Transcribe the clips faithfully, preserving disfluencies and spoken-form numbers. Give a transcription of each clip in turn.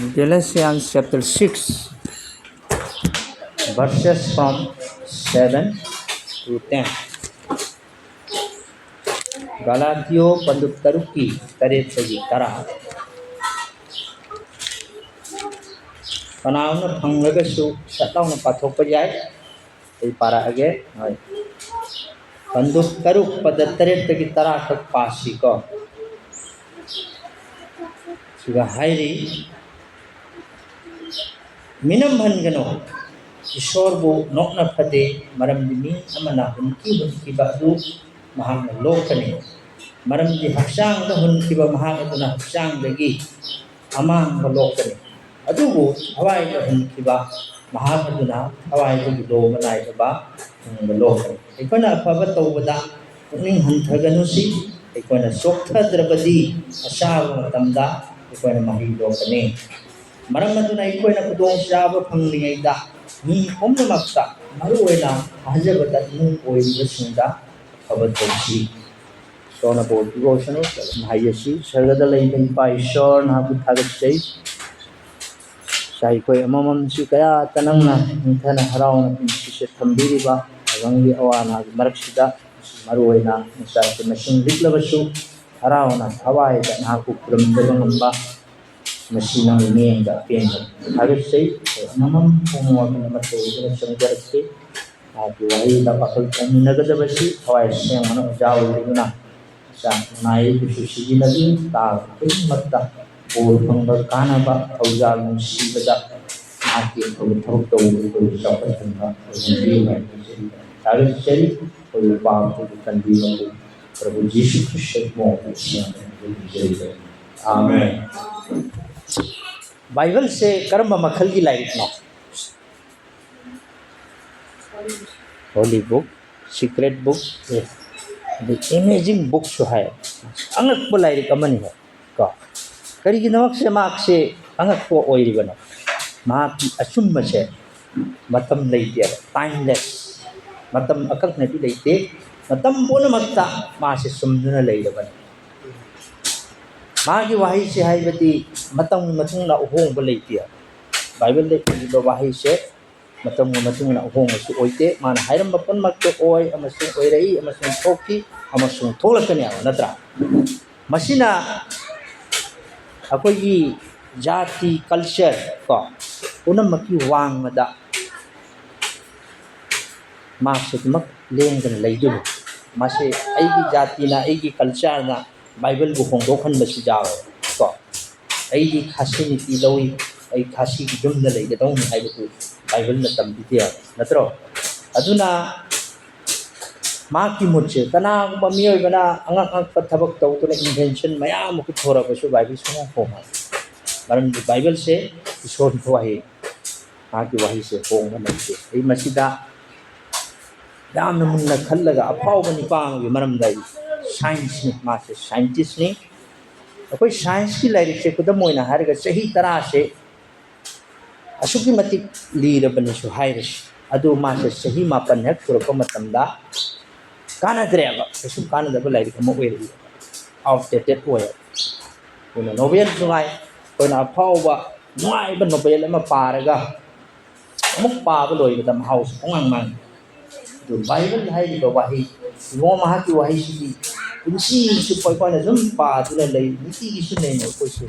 Galatians chapter six, verses from seven to ten. ꯒꯥꯂꯥꯇꯤꯌꯣ ꯄꯟꯗꯨꯞ ꯇꯔꯨꯛꯀꯤ ꯇꯔꯦꯠꯇꯒꯤ ꯇꯔꯥ꯫ ꯀꯅꯥꯒꯨꯝꯕꯅ ꯐꯪꯂꯒꯁꯨ ꯁꯠ ꯂꯥꯎꯅ ꯄꯥꯊꯣꯛꯄ ꯌꯥꯏ꯫ ꯑꯩ ꯄꯥꯔꯛꯑꯒꯦ꯫ ꯍꯣꯏ꯫ ꯄꯟꯗꯨꯞ ꯇꯔꯨꯛ, ꯄꯗ ꯇꯔꯦꯠꯇꯒꯤ ꯇꯔꯥ ꯈꯛ ꯄꯥꯁꯤꯀꯣ꯫ ꯁꯤꯗ ꯍꯥꯏꯔꯤ, "ꯃꯤꯅꯝꯍꯟꯒꯅꯨ, ꯏꯁꯣꯔꯕꯨ ꯅꯣꯛꯅ ꯐꯗꯦ, ꯃꯔꯝꯗꯤ ꯃꯤ ꯑꯃꯅ ꯍꯨꯟꯈꯤ ꯍꯨꯟꯈꯤꯕ ꯑꯗꯨ ꯃꯍꯥꯛꯅ ꯂꯣꯛꯀꯅꯤ꯫ ꯃꯔꯝꯗꯤ ꯍꯛꯆꯥꯡꯗ ꯍꯨꯟꯈꯤꯕ ꯃꯍꯥꯛ ꯑꯗꯨꯅ ꯍꯛꯆꯥꯡꯗꯒꯤ ꯑꯃꯥꯡꯕ ꯂꯣꯛꯀꯅꯤ, ꯑꯗꯨꯕꯨ ꯊꯋꯥꯏꯗ ꯍꯨꯟꯈꯤꯕ ꯃꯍꯥꯛ ꯑꯗꯨꯅ ꯊꯋꯥꯏꯗꯒꯤ ꯂꯣꯕ ꯅꯥꯏꯗꯕ ꯍꯤꯡꯕ ꯂꯣꯛꯀꯅꯤ꯫" ꯑꯩꯈꯣꯏꯅ ꯑꯐꯕ ꯇꯧꯕꯗ ꯄꯨꯛꯅꯤꯡ ꯍꯟꯊꯒꯅꯨꯁꯤ꯫ ꯑꯩꯈꯣꯏꯅ ꯆꯣꯛꯊꯗ꯭ꯔꯕꯗꯤ ꯑꯆꯥꯕ ꯃꯇꯝꯗ ꯑꯩꯈꯣꯏꯅ ꯃꯍꯩ ꯂꯣꯛꯀꯅꯤ꯫ ꯃꯔꯝ ꯑꯗꯨꯅ ꯑꯩꯈꯣꯏꯅ ꯈꯨꯗꯣꯡꯆꯥꯕ ꯐꯪꯂꯤꯉꯩꯗ ꯃꯤ ꯄꯨꯝꯅꯃꯛꯇ, ꯃꯔꯨꯑꯣꯏꯅ ꯊꯥꯖꯕꯗ ꯏꯃꯨꯡ ꯑꯣꯏꯔꯤꯕꯁꯤꯡꯗ ꯑꯐꯕ ꯇꯧꯁꯤ꯫ ꯏꯁꯣꯔꯅ ꯕꯣꯔ ꯄꯤꯕ ꯑꯣꯏꯁꯅꯨ꯫ ꯆꯠꯂꯝ ꯍꯥꯏꯖꯁꯤ꯫ ꯁꯔꯒꯗ ꯂꯩꯕ ꯏꯄꯥ ꯏꯁꯣꯔ, ꯅꯍꯥꯛꯄꯨ ꯊꯥꯒꯠꯆꯩ꯫ ꯏꯆꯥ ꯑꯩꯈꯣꯏ ꯑꯃꯃꯝꯁꯤ ꯀꯌꯥꯇ ꯅꯪꯅ ꯅꯤꯡꯊꯅ ꯍꯔꯥꯎꯅ ꯄꯨꯟꯁꯤꯁꯦ ꯊꯝꯕꯤꯔꯤꯕ ꯈꯨꯡꯒꯪꯒꯤ ꯑꯋꯥ ꯑꯅꯥꯒꯤ ꯃꯔꯛꯁꯤꯗ, ꯃꯔꯨꯑꯣꯏꯅ ꯏꯆꯥꯁꯦ ꯃꯁꯤꯡ ꯂꯤꯛꯂꯕꯁꯨ ꯍꯔꯥꯎꯅ ꯊꯋꯥꯏꯗ ꯅꯍꯥꯛꯄꯨ ꯈꯨꯔꯨꯝꯖꯕ ꯉꯝꯕ, ꯃꯁꯤ ꯅꯪꯒꯤ ꯃꯤꯠꯌꯦꯡꯗ ꯑꯄꯦꯟꯕ ꯊꯥꯒꯠꯆꯩ꯫ ꯑꯩꯈꯣꯏ ꯑꯃꯃꯝ ꯄꯨꯝꯅꯃꯛ ꯑꯃꯠꯇ ꯑꯣꯏꯗꯨꯅ ꯆꯪꯖꯔꯛꯀꯦ꯫ ꯃꯍꯥꯛꯀꯤ ꯋꯥꯍꯩꯗ ꯋꯥꯈꯜ ꯇꯧꯃꯤꯟꯅꯒꯗꯕꯁꯤ ꯊꯋꯥꯏ ꯁꯦꯡꯕꯅ ꯑꯣꯖꯥ ꯑꯣꯏꯕꯤꯗꯨꯅ ꯍꯛꯆꯥꯡ ꯅꯥꯏ ꯑꯗꯨꯁꯨ ꯁꯤꯖꯤꯟꯅꯕꯤꯌꯨ꯫ ꯇꯥꯕ ꯈꯨꯗꯤꯡꯃꯛꯇ ꯕꯣꯔ ꯐꯪꯕ, ꯀꯥꯟꯅꯕ, ꯊꯧꯖꯥꯜ ꯅꯨꯡꯁꯤꯕꯗ ꯃꯍꯥꯛꯀꯤ ꯑꯐꯕ ꯊꯕꯛ ꯇꯧꯕꯗꯨ ꯑꯩꯈꯣꯏꯕꯨ ꯆꯥꯎꯈꯠꯍꯟꯕ ꯑꯣꯏꯍꯟꯕꯤꯌꯨ ꯍꯥꯏꯅ ꯊꯥꯒꯠꯆꯔꯤ꯫ ꯑꯩꯈꯣꯏꯕꯨ ꯄꯥꯞꯇꯒꯤ ꯀꯟꯕꯤꯕ ꯄ꯭ꯔꯚꯨ ꯖꯤꯁꯨ ꯈ꯭ꯔꯤꯁꯇ ꯃꯣꯡ ꯁꯦꯡꯅ ꯅꯤꯡꯖꯔꯤꯕꯅꯤ꯫ ꯑꯥꯃꯦꯟ꯫ ꯕꯥꯏꯕꯜꯁꯦ ꯀꯔꯝꯕ ꯃꯈꯜꯒꯤ ꯂꯥꯏꯔꯤꯛꯅꯣ? Holy book, secret book, ꯑꯗꯩ amazing bookꯁꯨ ꯍꯥꯏ꯫ ꯑꯉꯛꯄ ꯂꯥꯏꯔꯤꯛ ꯑꯃꯅꯤ ꯍꯥꯏ ꯀꯣ꯫ ꯀꯔꯤꯒꯤꯗꯃꯛꯁꯦ ꯃꯍꯥꯛꯁꯦ ꯑꯉꯛꯄ ꯑꯣꯏꯔꯤꯕꯅꯣ? ꯃꯍꯥꯛꯀꯤ ꯑꯆꯨꯝꯕꯁꯦ ꯃꯇꯝ ꯂꯩꯇꯦꯕ, timeless, ꯃꯇꯝ ꯑꯀꯛꯅꯕꯤ ꯂꯩꯇꯦ꯫ ꯃꯇꯝ ꯄꯨꯝꯅꯃꯛꯇ ꯃꯥꯁꯦ ꯆꯨꯝꯗꯨꯅ ꯂꯩꯔꯕꯅꯤ꯫ ꯃꯥꯒꯤ ꯋꯥꯍꯩꯁꯦ ꯍꯥꯏꯕꯗꯤ ꯃꯇꯝꯒꯤ ꯃꯇꯨꯡ ꯏꯟꯅ ꯑꯍꯣꯡꯕ ꯂꯩꯇꯦ꯫ ꯕꯥꯏꯕꯜꯗ ꯏꯔꯤꯕ ꯋꯥꯍꯩꯁꯦ ꯃꯇꯝꯒꯤ ꯃꯇꯨꯡ ꯏꯟꯅ ꯑꯍꯣꯡꯕꯁꯨ ꯑꯣꯏꯗꯦ꯫ ꯃꯥꯅ ꯍꯥꯏꯔꯝꯕ ꯄꯨꯝꯅꯃꯛꯇꯣ ꯑꯣꯏ ꯑꯃꯁꯨꯡ ꯑꯣꯏꯔꯛꯏ ꯑꯃꯁꯨꯡ ꯊꯣꯛꯈꯤ ꯑꯃꯁꯨꯡ ꯊꯣꯛꯂꯛꯀꯅꯤ ꯍꯥꯏꯕ ꯅꯠꯇ꯭ꯔꯥ? ꯃꯁꯤꯅ ꯑꯩꯈꯣꯏꯒꯤ ꯖꯥꯇꯤ, culture ꯀꯣ, ꯄꯨꯝꯅꯃꯛꯀꯤ ꯋꯥꯡꯃꯗ ꯃꯥꯁꯦ ꯑꯗꯨꯃꯛ ꯂꯦꯡꯗꯅ ꯂꯩꯗꯣꯏꯅꯤ꯫ ꯃꯁꯤ ꯑꯩꯒꯤ ꯖꯥꯇꯤꯅ, ꯑꯩꯒꯤ cultureꯅ ꯕꯥꯏꯕꯜꯕꯨ ꯍꯣꯡꯗꯣꯛꯍꯟꯕꯁꯨ ꯌꯥꯎꯋꯦ ꯀꯣ꯫ ꯑꯩꯗꯤ ꯈꯥꯁꯤ ꯅꯤꯇꯤ ꯂꯧꯏ, ꯑꯩ ꯈꯥꯁꯤꯒꯤ ꯌꯨꯝꯗ ꯂꯩꯒꯗꯧꯅꯤ ꯍꯥꯏꯕꯗꯨ ꯕꯥꯏꯕꯜꯅ ꯇꯝꯕꯤꯗꯦ ꯍꯥꯏꯕ ꯅꯠꯇ꯭ꯔꯣ? ꯑꯗꯨꯅ ꯃꯍꯥꯛꯀꯤ ꯃꯨꯠꯁꯦ ꯀꯅꯥꯒꯨꯝꯕ ꯃꯤꯑꯣꯏꯕꯅ ꯑꯉꯛ ꯑꯉꯛꯄ ꯊꯕꯛ ꯇꯧꯗꯨꯅ invention ꯃꯌꯥꯝ ꯑꯃ ꯄꯨꯊꯣꯔꯛꯄꯁꯨ ꯕꯥꯏꯕꯜ ꯁꯨꯡꯍꯣꯡ ꯍꯣꯡꯉꯣꯏ꯫ ꯃꯔꯝꯗꯤ ꯕꯥꯏꯕꯜꯁꯦ ꯏꯁꯣꯔꯒꯤ ꯋꯥꯍꯩ, ꯃꯍꯥꯛꯀꯤ ꯋꯥꯍꯩꯁꯦ ꯍꯣꯡꯕ ꯂꯩꯇꯦ꯫ ꯑꯩ ꯃꯁꯤꯗ ꯌꯥꯝꯅ ꯃꯨꯟꯅ ꯈꯜꯂꯒ ꯑꯐꯥꯎꯕ ꯅꯤꯄꯥ ꯑꯃꯒꯤ ꯃꯔꯝꯗ ꯑꯩ, scienceꯅꯤ, ꯃꯥꯁꯦ scientistꯅꯤ꯫ ꯑꯩꯈꯣꯏ scienceꯀꯤ ꯂꯥꯏꯔꯤꯛꯁꯦ ꯈꯨꯗꯝ ꯑꯣꯏꯅ ꯍꯥꯏꯔꯒ ꯆꯍꯤ ꯇꯔꯥꯁꯦ ꯑꯁꯨꯛꯀꯤ ꯃꯇꯤꯛ ꯂꯤꯔꯕꯅꯤꯁꯨ ꯍꯥꯏꯔꯁꯤ, ꯑꯗꯨ ꯃꯥꯁꯦ ꯆꯍꯤ ꯃꯥꯄꯟ ꯍꯦꯛ ꯁꯨꯔꯛꯄ ꯃꯇꯝꯗ ꯀꯥꯟꯅꯗ꯭ꯔꯦꯕ, ꯀꯩꯁꯨ ꯀꯥꯟꯅꯗꯕ ꯂꯥꯏꯔꯤꯛ ꯑꯃ ꯑꯣꯏꯔꯛꯏ, outdated ꯑꯣꯏꯔꯦ꯫ ꯑꯗꯨꯅ novelꯁꯨ ꯉꯥꯏ, ꯑꯩꯈꯣꯏꯅ ꯑꯐꯥꯎꯕ ꯅꯨꯡꯉꯥꯏꯕ novel ꯑꯃ ꯄꯥꯔꯒ ꯑꯃꯨꯛ ꯄꯥꯕ ꯂꯣꯏꯕꯗ ꯃꯍꯥꯎꯁꯨ ꯄꯨꯡꯃꯥꯡ ꯃꯥꯡꯉꯤ꯫ ꯑꯗꯨ ꯕꯥꯏꯕꯜ ꯍꯥꯏꯔꯤꯕ ꯋꯥꯍꯩ, ꯏꯕꯨꯡꯉꯣ, ꯃꯍꯥꯛꯀꯤ ꯋꯥꯍꯩꯁꯤꯗꯤ ꯄꯨꯟꯁꯤ ꯆꯨꯞꯄ ꯑꯩꯈꯣꯏꯅ ꯑꯗꯨꯝ ꯄꯥꯗꯨꯅ ꯂꯩ, ꯅꯨꯡꯇꯤꯒꯤ ꯁꯤꯖꯤꯟꯅꯩ, ꯑꯩꯈꯣꯏꯁꯨ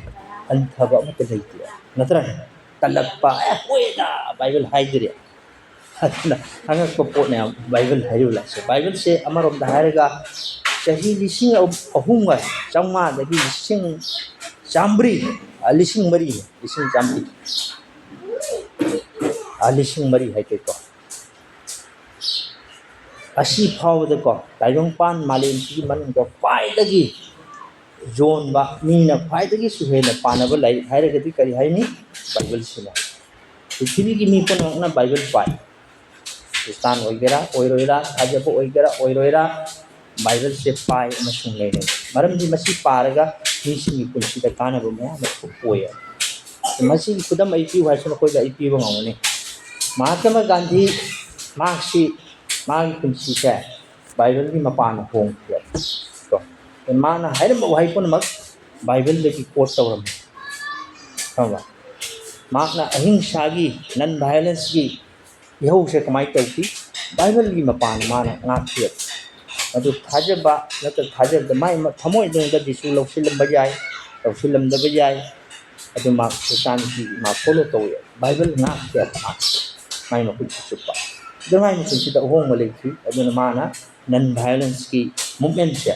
ꯍꯟꯊꯕ ꯑꯃꯠꯇ ꯂꯩꯇꯦ, ꯅꯠꯇ꯭ꯔꯥ? ꯇꯜꯂꯛꯄ, "ꯑꯦ, ꯍꯣꯏꯗ, ꯕꯥꯏꯕꯜ ꯍꯥꯏꯗꯨꯗꯤ"꯫ ꯑꯗꯨꯅ ꯑꯉꯛꯄ ꯄꯣꯠꯅꯦ ꯕꯥꯏꯕꯜ ꯍꯥꯏꯔꯤꯕ ꯂꯥꯏꯔꯤꯛꯁꯦ꯫ ꯕꯥꯏꯕꯜꯁꯦ ꯑꯃꯔꯣꯝꯗ ꯍꯥꯏꯔꯒ ꯆꯍꯤ ꯂꯤꯁꯤꯡ ꯑꯍꯨꯝꯒ ꯆꯥꯝꯃꯉꯥꯗꯒꯤ ꯂꯤꯁꯤꯡ ꯆꯥꯝꯃꯔꯤ, ꯑ, ꯂꯤꯁꯤꯡ ꯃꯔꯤ, ꯂꯤꯁꯤꯡ ꯆꯥꯝꯃꯔꯤ, ꯑ, ꯂꯤꯁꯤꯡ ꯃꯔꯤ ꯍꯥꯏꯇꯥꯔꯦꯀꯣ꯫ ꯑꯁꯤ ꯐꯥꯎꯕꯗꯀꯣ, ꯇꯥꯏꯕꯪꯄꯥꯟ ꯃꯥꯂꯦꯝꯁꯤꯒꯤ ꯃꯅꯨꯡꯗ ꯈ꯭ꯋꯥꯏꯗꯒꯤ ꯌꯣꯟꯕ, ꯃꯤꯅ ꯈ꯭ꯋꯥꯏꯗꯒꯤꯁꯨ ꯍꯦꯟꯅ ꯄꯥꯅꯕ ꯂꯥꯏꯔꯤꯛ ꯍꯥꯏꯔꯒꯗꯤ ꯀꯔꯤ ꯍꯥꯏꯅꯤ? ꯕꯥꯏꯕꯜꯁꯤꯅ꯫ ꯄ꯭ꯔꯤꯊꯤꯕꯤꯒꯤ ꯃꯤ ꯄꯨꯝꯅꯃꯛꯅ ꯕꯥꯏꯕꯜ ꯄꯥꯏ꯫ ꯈ꯭ꯔꯤꯁꯇꯥꯟ ꯑꯣꯏꯒꯦꯔꯥ ꯑꯣꯏꯔꯣꯏꯔꯥ, ꯊꯥꯖꯕ ꯑꯣꯏꯒꯦꯔꯥ ꯑꯣꯏꯔꯣꯏꯔꯥ, ꯕꯥꯏꯕꯜꯁꯦ ꯄꯥꯏ ꯑꯃꯁꯨꯡ ꯂꯩꯅꯩ꯫ ꯃꯔꯝꯗꯤ ꯃꯁꯤ ꯄꯥꯔꯒ ꯃꯤꯁꯤꯡꯒꯤ ꯄꯨꯟꯁꯤꯗ ꯀꯥꯟꯅꯕ ꯃꯌꯥꯝ ꯑꯃ ꯑꯣꯏꯌꯦ꯫ ꯃꯁꯤꯒꯤ ꯈꯨꯗꯝ ꯑꯩ ꯄꯤꯌꯨ ꯍꯥꯏꯔꯁꯨ ꯅꯈꯣꯏꯗ ꯑꯩ ꯄꯤꯕ ꯉꯝꯒꯅꯤ꯫ ꯃꯍꯥꯇꯃ ꯒꯥꯟꯙꯤ, ꯃꯍꯥꯛꯁꯤ, ꯃꯥꯒꯤ ꯄꯨꯟꯁꯤꯁꯦ ꯕꯥꯏꯕꯜꯒꯤ ꯃꯄꯥꯟꯅ ꯍꯣꯡꯈꯤꯕ꯫ ꯀꯣ? ꯃꯥꯅ ꯍꯥꯏꯔꯝꯕ ꯋꯥꯍꯩ ꯄꯨꯝꯅꯃꯛ ꯕꯥꯏꯕꯜꯗꯒꯤ quote ꯇꯧꯔꯝꯃꯤ꯫ ꯈꯪꯕ? ꯃꯍꯥꯛꯅ ꯑꯍꯤꯡꯁꯥꯒꯤ, ꯅꯟ ꯚꯥꯏꯑꯣꯂꯦꯟꯁꯀꯤ ꯏꯍꯧꯁꯦ ꯀꯃꯥꯏꯅ ꯇꯧꯈꯤ? ꯕꯥꯏꯕꯜꯒꯤ ꯃꯄꯥꯟ ꯃꯥꯅ ꯉꯥꯛꯈꯤꯑꯕ꯫ ꯑꯗꯨ ꯊꯥꯖꯕ ꯅꯠꯇ꯭ꯔꯒ ꯊꯥꯖꯕꯗ ꯃꯥꯏ ꯊꯃꯣꯏꯗꯣꯝꯗ ꯖꯤꯁꯨ ꯂꯧꯁꯤꯜꯂꯝꯕ ꯌꯥꯏ, ꯂꯧꯁꯤꯜꯂꯝꯗꯕ ꯌꯥꯏ꯫ ꯑꯗꯨ ꯃꯥ ꯈ꯭ꯔꯤꯁꯇꯥꯟꯒꯤ ꯃꯥ ꯐꯣꯂꯣ ꯇꯧꯋꯦ꯫ ꯕꯥꯏꯕꯜ ꯉꯥꯛꯈꯤꯑꯕ ꯃꯥ, ꯃꯥꯏ ꯃꯈꯨꯠꯁꯨ ꯆꯨꯞꯄ꯫ ꯑꯗꯨ ꯃꯥꯏ ꯃꯈꯨꯠꯁꯤꯗ ꯑꯍꯣꯡꯕ ꯂꯩꯈꯤ꯫ ꯑꯗꯨꯅ ꯃꯥꯅ ꯅꯟ ꯚꯥꯏꯑꯣꯂꯦꯟꯁꯀꯤ ꯃꯨꯞꯃꯦꯟꯁꯦ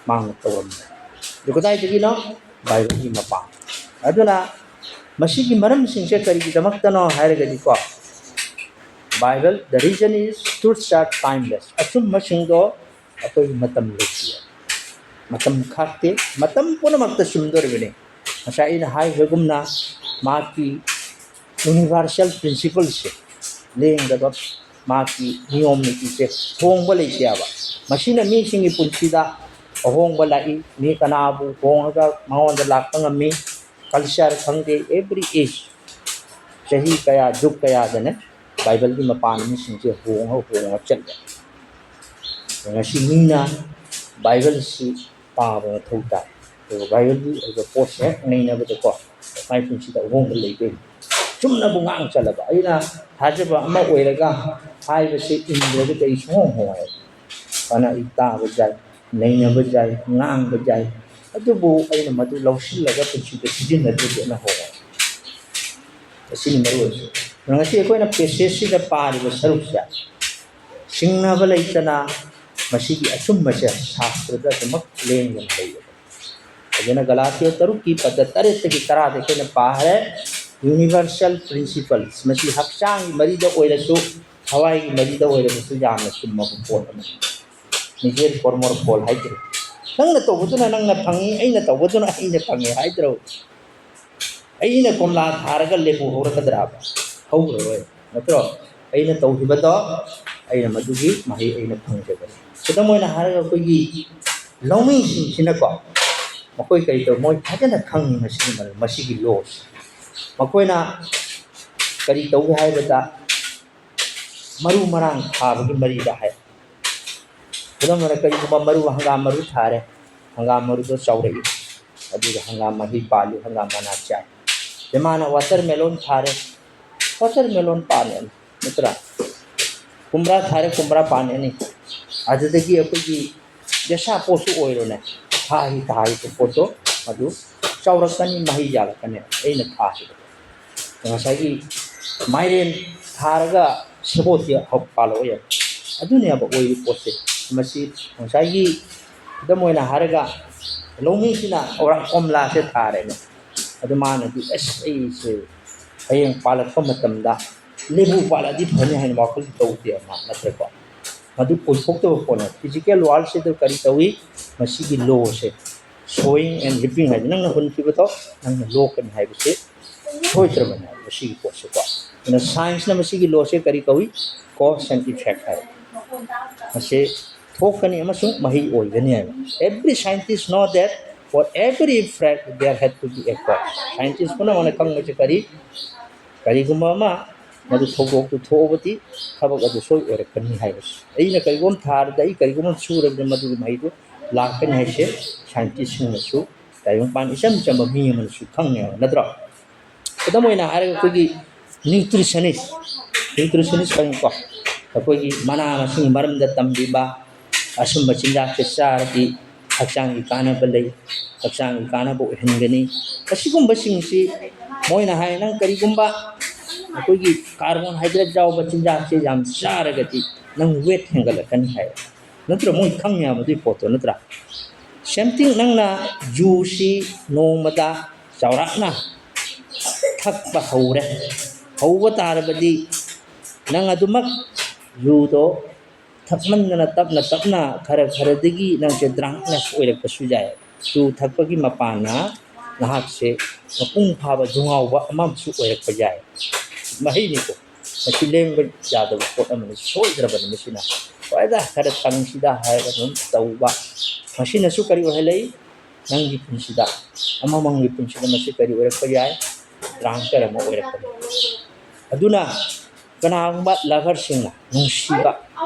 ꯃꯥꯅ ꯇꯧꯔꯝꯃꯦ꯫ ꯑꯗꯨ ꯀꯗꯥꯏꯗꯒꯤꯅꯣ? ꯕꯥꯏꯕꯜꯒꯤ ꯃꯄꯥꯟ꯫ ꯑꯗꯨꯅ ꯃꯁꯤꯒꯤ ꯃꯔꯝꯁꯤꯡꯁꯦ ꯀꯔꯤꯒꯤꯗꯃꯛꯇꯅꯣ ꯍꯥꯏꯔꯒꯗꯤꯀꯣ, Bible, the reason is truths are timeless. ꯑꯆꯨꯝꯕꯁꯤꯡꯗꯣ ꯑꯩꯈꯣꯏꯒꯤ ꯃꯇꯝ ꯂꯩꯇꯦ, ꯃꯇꯝ ꯈꯥꯛꯇꯦ, ꯃꯇꯝ ꯄꯨꯝꯅꯃꯛꯇ ꯆꯨꯝꯗꯣꯔꯤꯕꯅꯤ꯫ ꯉꯁꯥꯏ ꯑꯩꯅ ꯍꯥꯏꯈꯤꯕꯒꯨꯝꯅ ꯃꯍꯥꯛꯀꯤ ꯌꯨꯅꯤꯚꯔꯁꯦꯜ ꯄ꯭ꯔꯤꯟꯁꯤꯄꯜꯁꯦ ꯂꯦꯡꯗꯕ, ꯃꯍꯥꯛꯀꯤ ꯅꯤꯌꯣꯝ ꯅꯤꯇꯤꯁꯦ ꯍꯣꯡꯕ ꯂꯩꯇꯦꯕ꯫ ꯃꯁꯤꯅ ꯃꯤꯁꯤꯡꯒꯤ ꯄꯨꯟꯁꯤꯗ ꯑꯍꯣꯡꯕ ꯂꯥꯛꯏ꯫ ꯃꯤ ꯀꯅꯥꯕꯨ ꯍꯣꯡꯉꯒ ꯃꯉꯣꯟꯗ ꯂꯥꯛꯄ ꯉꯝꯃꯤ? ꯀꯜꯆꯔ ꯈꯪꯗꯦ, ꯑꯦꯕ꯭ꯔꯤ ꯑꯦꯖ, ꯆꯍꯤ ꯀꯌꯥ, ꯖꯨꯛ ꯀꯌꯥꯗꯅꯦ ꯕꯥꯏꯕꯜꯒꯤ ꯃꯄꯥꯟ ꯃꯤꯁꯤꯡꯁꯦ ꯍꯣꯡꯉ ꯍꯣꯡꯉ ꯆꯠꯂꯦ꯫ ꯉꯁꯤ ꯃꯤꯅ ꯕꯥꯏꯕꯜꯁꯤ ꯄꯥꯕ ꯃꯊꯧ ꯇꯥꯏ꯫ ꯑꯗꯨꯒ ꯕꯥꯏꯕꯜꯒꯤ ꯑꯣꯏꯕ ꯄꯣꯠꯁꯦ ꯍꯦꯛ ꯅꯩꯅꯕꯗꯀꯣ ꯃꯥꯏ ꯄꯨꯟꯁꯤꯗ ꯑꯍꯣꯡꯕ ꯂꯩꯗꯣꯏꯅꯤ꯫ ꯆꯨꯝꯅꯕꯨ ꯉꯥꯡ ꯆꯠꯂꯕ, ꯑꯩꯅ ꯊꯥꯖꯕ ꯑꯃ ꯑꯣꯏꯔꯒ ꯍꯥꯏꯕꯁꯦ ꯏꯟꯗ꯭ꯔꯒꯗꯤ ꯑꯩ ꯁꯨꯡꯍꯣꯡ ꯍꯣꯡꯉꯣꯏ꯫ ꯐꯅ ꯑꯩ ꯇꯥꯕ ꯌꯥꯏ, ꯅꯩꯅꯕ ꯌꯥꯏ, ꯉꯥꯡꯕ ꯌꯥꯏ, ꯑꯗꯨꯕꯨ ꯑꯩꯅ ꯃꯗꯨ ꯂꯧꯁꯤꯜꯂꯒ ꯄꯨꯟꯁꯤꯗ ꯁꯤꯖꯤꯟꯅꯗ꯭ꯔꯗꯤ ꯑꯩꯅ ꯍꯣꯡꯉꯣꯏ꯫ ꯑꯁꯤꯅꯤ ꯃꯔꯨ ꯑꯣꯏꯔꯤꯁꯦ꯫ ꯉꯁꯤ ꯑꯩꯈꯣꯏꯅ ꯄꯦꯁꯦꯖꯁꯤꯗ ꯄꯥꯔꯤꯕ ꯁꯔꯨꯛꯁꯦ ꯆꯤꯡꯅꯕ ꯂꯩꯇꯅ ꯃꯁꯤꯒꯤ ꯑꯆꯨꯝꯕꯁꯦ ꯁꯥꯁꯇ꯭ꯔꯗ ꯑꯗꯨꯃꯛ ꯂꯦꯡꯗꯅ ꯂꯩꯌꯦꯕ꯫ ꯑꯗꯨꯅ ꯒꯂꯥꯇꯤꯌꯥ ꯇꯔꯨꯛꯀꯤ ꯄꯗ ꯇꯔꯦꯠꯇꯒꯤ ꯇꯔꯥꯗ ꯑꯩꯈꯣꯏꯅ ꯄꯥꯈ꯭ꯔꯦ, ꯌꯨꯅꯤꯚꯔꯁꯦꯜ ꯄ꯭ꯔꯤꯟꯁꯤꯄꯜꯁ, ꯃꯁꯤ ꯍꯛꯆꯥꯡꯒꯤ ꯃꯔꯤꯗ ꯑꯣꯏꯔꯁꯨ, ꯊꯋꯥꯏꯒꯤ ꯃꯔꯤꯗ ꯑꯣꯏꯔꯕꯁꯨ ꯌꯥꯝꯅ ꯆꯨꯝꯃꯕ ꯄꯣꯠ ꯑꯃꯅꯤ꯫ ꯃꯤꯆꯦꯜ ꯐꯣꯔꯃꯔ ꯐꯣꯜ ꯍꯥꯏꯗ꯭ꯔꯣ? ꯅꯪꯅ ꯇꯧꯕꯗꯨꯅ ꯅꯪꯅ ꯐꯪꯉꯤ, ꯑꯩꯅ ꯇꯧꯕꯗꯨꯅ ꯑꯩꯅ ꯐꯪꯉꯤ ꯍꯥꯏꯗ꯭ꯔꯣ? ꯑꯩꯅ ꯀꯣꯝꯂꯥ ꯊꯥꯔꯒ ꯂꯦꯕꯨ ꯍꯧꯔꯛꯀꯗ꯭ꯔꯥꯕ? ꯍꯧꯔꯔꯣꯏ, ꯅꯠꯇ꯭ꯔꯣ? ꯑꯩꯅ ꯇꯧꯈꯤꯕꯗꯣ ꯑꯩꯅ ꯃꯗꯨꯒꯤ ꯃꯍꯩ ꯑꯩꯅ ꯐꯪꯖꯒꯅꯤ꯫ ꯈꯨꯗꯝ ꯑꯣꯏꯅ ꯍꯥꯏꯔꯒ ꯑꯩꯈꯣꯏꯒꯤ ꯂꯧꯃꯤꯁꯤꯡꯁꯤꯅꯀꯣ, ꯃꯈꯣꯏ ꯀꯔꯤ ꯇꯧ, ꯃꯣꯏ ꯐꯖꯅ ꯈꯪꯉꯤ ꯃꯁꯤꯒꯤ ꯃꯔꯝ, ꯃꯁꯤꯒꯤ ꯂꯣꯁ꯫ ꯃꯈꯣꯏꯅ ꯀꯔꯤ ꯇꯧꯒꯦ ꯍꯥꯏꯕꯗ, ꯃꯔꯨ ꯃꯔꯥꯡ ꯊꯥꯕꯒꯤ ꯃꯔꯤꯗ ꯍꯥꯏ꯫ ꯈꯨꯗꯝ ꯑꯣꯏꯅ ꯀꯔꯤꯒꯨꯝꯕ ꯃꯔꯨ, ꯍꯪꯒꯥꯝ ꯃꯔꯨ ꯊꯥꯔꯦ, ꯍꯪꯒꯥꯝ ꯃꯔꯨꯗꯣ ꯆꯥꯎꯔꯛꯏ, ꯑꯗꯨꯒ ꯍꯪꯒꯥꯝ ꯃꯍꯩ ꯄꯥꯜꯂꯤ, ꯍꯪꯒꯥꯝ ꯃꯅꯥ ꯆꯥꯏ꯫ ꯏꯃꯥꯅ ꯋꯥꯇꯔꯃꯦꯂꯣꯟ ꯊꯥꯔꯦ, ꯋꯥꯇꯔꯃꯦꯂꯣꯟ ꯄꯥꯟꯒꯅꯤ, ꯅꯠꯇ꯭ꯔꯥ? ꯀꯨꯝꯕ꯭ꯔꯥ ꯊꯥꯔꯦ, ꯀꯨꯝꯕ꯭ꯔꯥ ꯄꯥꯟꯒꯅꯤ꯫ ꯑꯗꯨꯗꯒꯤ ꯑꯩꯈꯣꯏꯒꯤ ꯗꯦꯁꯥ ꯄꯣꯠꯁꯨ ꯑꯣꯏꯔꯣꯅꯦ, ꯊꯥꯍꯤ ꯊꯥꯍꯤꯕ ꯄꯣꯠꯇꯣ ꯑꯗꯨ ꯆꯥꯎꯔꯛꯀꯅꯤ, ꯃꯍꯩ ꯌꯥꯜꯂꯛꯀꯅꯤ꯫ ꯑꯩꯅ ꯊꯥꯈꯤꯕꯗꯣ ꯉꯁꯥꯏꯒꯤ ꯃꯥꯏꯔꯦꯟ ꯊꯥꯔꯒ ꯁꯦꯕꯣꯠꯇꯤ ꯍꯧ-, ꯄꯥꯜꯂꯛꯑꯣꯏ ꯍꯥꯏꯕ꯫ ꯑꯗꯨꯅꯦꯕ ꯑꯣꯏꯔꯤꯕ ꯄꯣꯠꯁꯦ꯫ ꯃꯁꯤ ꯉꯁꯥꯏꯒꯤ ꯈꯨꯗꯝ ꯑꯣꯏꯅ ꯍꯥꯏꯔꯒ ꯂꯧꯃꯤꯁꯤꯅ ꯑꯣꯔꯥꯡ ꯀꯣꯝꯂꯥꯁꯦ ꯊꯥꯔꯦꯅꯦ꯫ ꯑꯗꯨ ꯃꯥꯅꯗꯤ, "ꯑꯁ, ꯑꯩꯁꯦ ꯍꯌꯦꯡ ꯄꯥꯜꯂꯛꯄ ꯃꯇꯝꯗ ꯂꯦꯕꯨ ꯄꯥꯜꯂꯛꯑꯗꯤ ꯐꯅꯤ" ꯍꯥꯏꯅ ꯋꯥꯈꯜ ꯇꯧꯗꯦ ꯃꯥ, ꯅꯠꯇ꯭ꯔꯀꯣ? ꯃꯗꯨ ꯑꯣꯏꯊꯣꯛꯇꯕ ꯄꯣꯠꯅꯦ꯫ ꯐꯤꯖꯤꯀꯦꯜ ꯋꯥꯔꯜꯁꯤꯗ ꯀꯔꯤ ꯇꯧꯏ? ꯃꯁꯤꯒꯤ ꯂꯣꯁꯦ, sowing and reaping ꯍꯥꯏꯗꯤ ꯅꯪꯅ ꯍꯨꯟꯈꯤꯕꯗꯣ ꯅꯪꯅ ꯂꯣꯛꯀꯅꯤ ꯍꯥꯏꯕꯁꯦ ꯁꯣꯏꯗ꯭ꯔꯕꯅꯦ ꯃꯁꯤꯒꯤ ꯄꯣꯠꯁꯦꯀꯣ꯫ ꯑꯗꯨꯅ ꯁꯥꯏꯟꯁꯅ ꯃꯁꯤꯒꯤ ꯂꯣꯁꯦ ꯀꯔꯤ ꯀꯧꯏ? Cause and effect ꯍꯥꯏ꯫ ꯃꯁꯤ ꯊꯣꯛꯀꯅꯤ ꯑꯃꯁꯨꯡ ꯃꯍꯩ ꯑꯣꯏꯒꯅꯤ ꯍꯥꯏꯕ꯫ Every scientist know that for every effect there had to be a cause. Scientist ꯄꯨꯝꯅꯃꯛꯅ ꯈꯪꯕꯁꯦ ꯀꯔꯤ? ꯀꯔꯤꯒꯨꯝꯕ ꯑꯃ ꯃꯗꯨ ꯊꯧꯗꯣꯛꯇꯨ ꯊꯣꯛꯑꯕꯗꯤ ꯊꯕꯛ ꯑꯗꯨ ꯁꯣꯏ ꯑꯣꯏꯔꯛꯀꯅꯤ ꯍꯥꯏꯕꯁꯦ꯫ ꯑꯩꯅ ꯀꯔꯤꯒꯨꯝꯕ ꯊꯥꯔꯗ ꯑꯩ ꯀꯔꯤꯒꯨꯝꯕ ꯁꯨꯔꯕꯗꯤ ꯃꯗꯨꯒꯤ ꯃꯍꯩꯗꯨ ꯂꯥꯛꯀꯅꯤ ꯍꯥꯏꯁꯦ ꯁꯥꯏꯟꯇꯤꯁꯁꯤꯡꯅꯁꯨ, ꯇꯥꯏꯕꯪꯄꯥꯟ ꯏꯆꯝ ꯆꯝꯕ ꯃꯤ ꯑꯃꯅꯁꯨ ꯈꯪꯉꯦꯕ, ꯅꯠꯇ꯭ꯔꯣ? ꯈꯨꯗꯝ ꯑꯣꯏꯅ ꯍꯥꯏꯔꯒ ꯑꯩꯈꯣꯏꯒꯤ ꯅ꯭ꯌꯨꯇ꯭ꯔꯤꯁꯅꯤꯁ, ꯅ꯭ꯌꯨꯇ꯭ꯔꯤꯁꯅꯤꯁ ꯈꯪꯉꯤꯀꯣ? ꯑꯩꯈꯣꯏꯒꯤ ꯃꯅꯥ ꯃꯁꯤꯡꯒꯤ ꯃꯔꯝꯗ ꯇꯝꯕꯤꯕ, ꯑꯁꯨꯝꯕ ꯆꯤꯟꯖꯥꯛꯁꯦ ꯆꯥꯔꯗꯤ ꯍꯛꯆꯥꯡꯒꯤ ꯀꯥꯟꯅꯕ ꯂꯩ, ꯍꯛꯆꯥꯡꯒꯤ ꯀꯥꯟꯅꯕ ꯑꯣꯏꯍꯟꯒꯅꯤ꯫ ꯑꯁꯤꯒꯨꯝꯕꯁꯤꯡꯁꯤ ꯃꯣꯏꯅ ꯍꯥꯏ, "ꯅꯪ ꯀꯔꯤꯒꯨꯝꯕ ꯑꯩꯈꯣꯏꯒꯤ ꯀꯥꯔꯕꯣꯟꯍꯥꯏꯗ꯭ꯔꯦꯠ ꯌꯥꯎꯕ ꯆꯤꯟꯖꯥꯛꯁꯦ ꯌꯥꯝ ꯆꯥꯔꯒꯗꯤ ꯅꯪ ꯋꯦꯠ ꯍꯦꯟꯒꯠꯂꯛꯀꯅꯤ" ꯍꯥꯏ꯫ ꯅꯠꯇ꯭ꯔꯣ? ꯃꯣꯏ ꯈꯪꯉꯦ ꯍꯥꯏꯕ ꯑꯗꯨꯒꯤ ꯄꯣꯠꯇꯣ, ꯅꯠꯇ꯭ꯔꯥ? Same thing, ꯅꯪꯅ ꯖꯨꯁꯁꯤ ꯅꯣꯡꯃꯗ ꯆꯥꯎꯔꯥꯛꯅ ꯊꯛꯄ ꯍꯧꯔꯦ꯫ ꯍꯧꯕ ꯇꯥꯔꯕꯗꯤ ꯅꯪ ꯑꯗꯨꯃꯛ ꯖꯨꯗꯣ ꯊꯛꯃꯟꯗꯅ ꯇꯞꯅ ꯇꯞꯅ ꯈꯔ ꯈꯔꯗꯒꯤ ꯅꯪꯁꯦ drunkenness ꯑꯣꯏꯔꯛꯄꯁꯨ ꯌꯥꯏ꯫ ꯖꯨ ꯊꯛꯄꯒꯤ ꯃꯄꯥꯟꯅ ꯅꯍꯥꯛꯁꯦ ꯃꯄꯨꯡ ꯐꯥꯕ ꯖꯨꯉꯥꯎꯕ ꯑꯃꯁꯨ ꯑꯣꯏꯔꯛꯄ ꯌꯥꯏ꯫ ꯃꯍꯩꯅꯤꯀꯣ꯫ ꯃꯁꯤ ꯂꯦꯡꯕ ꯌꯥꯗꯕ ꯄꯣꯠ ꯑꯃꯅꯤ, ꯁꯣꯏꯗ꯭ꯔꯕꯅꯤ ꯃꯁꯤꯅ꯫ ꯍꯣꯏꯗ, ꯈꯔ ꯊꯪꯁꯤꯗ ꯍꯥꯏꯔꯒ ꯑꯗꯨꯝ ꯇꯧꯕ꯫ ꯃꯁꯤꯅꯁꯨ ꯀꯔꯤ ꯑꯣꯏꯍꯜꯂꯛꯏ? ꯅꯪꯒꯤ ꯄꯨꯟꯁꯤꯗ, ꯑꯃꯃꯝꯒꯤ ꯄꯨꯟꯁꯤꯗ ꯃꯁꯤ ꯀꯔꯤ ꯑꯣꯏꯔꯛꯄ ꯌꯥꯏ? Drunkard ꯑꯃ ꯑꯣꯏꯔꯛꯄꯅꯤ꯫ ꯑꯗꯨꯅ ꯀꯅꯥꯒꯨꯝꯕ loverꯁꯤꯡꯅ, ꯅꯨꯡꯁꯤꯕ,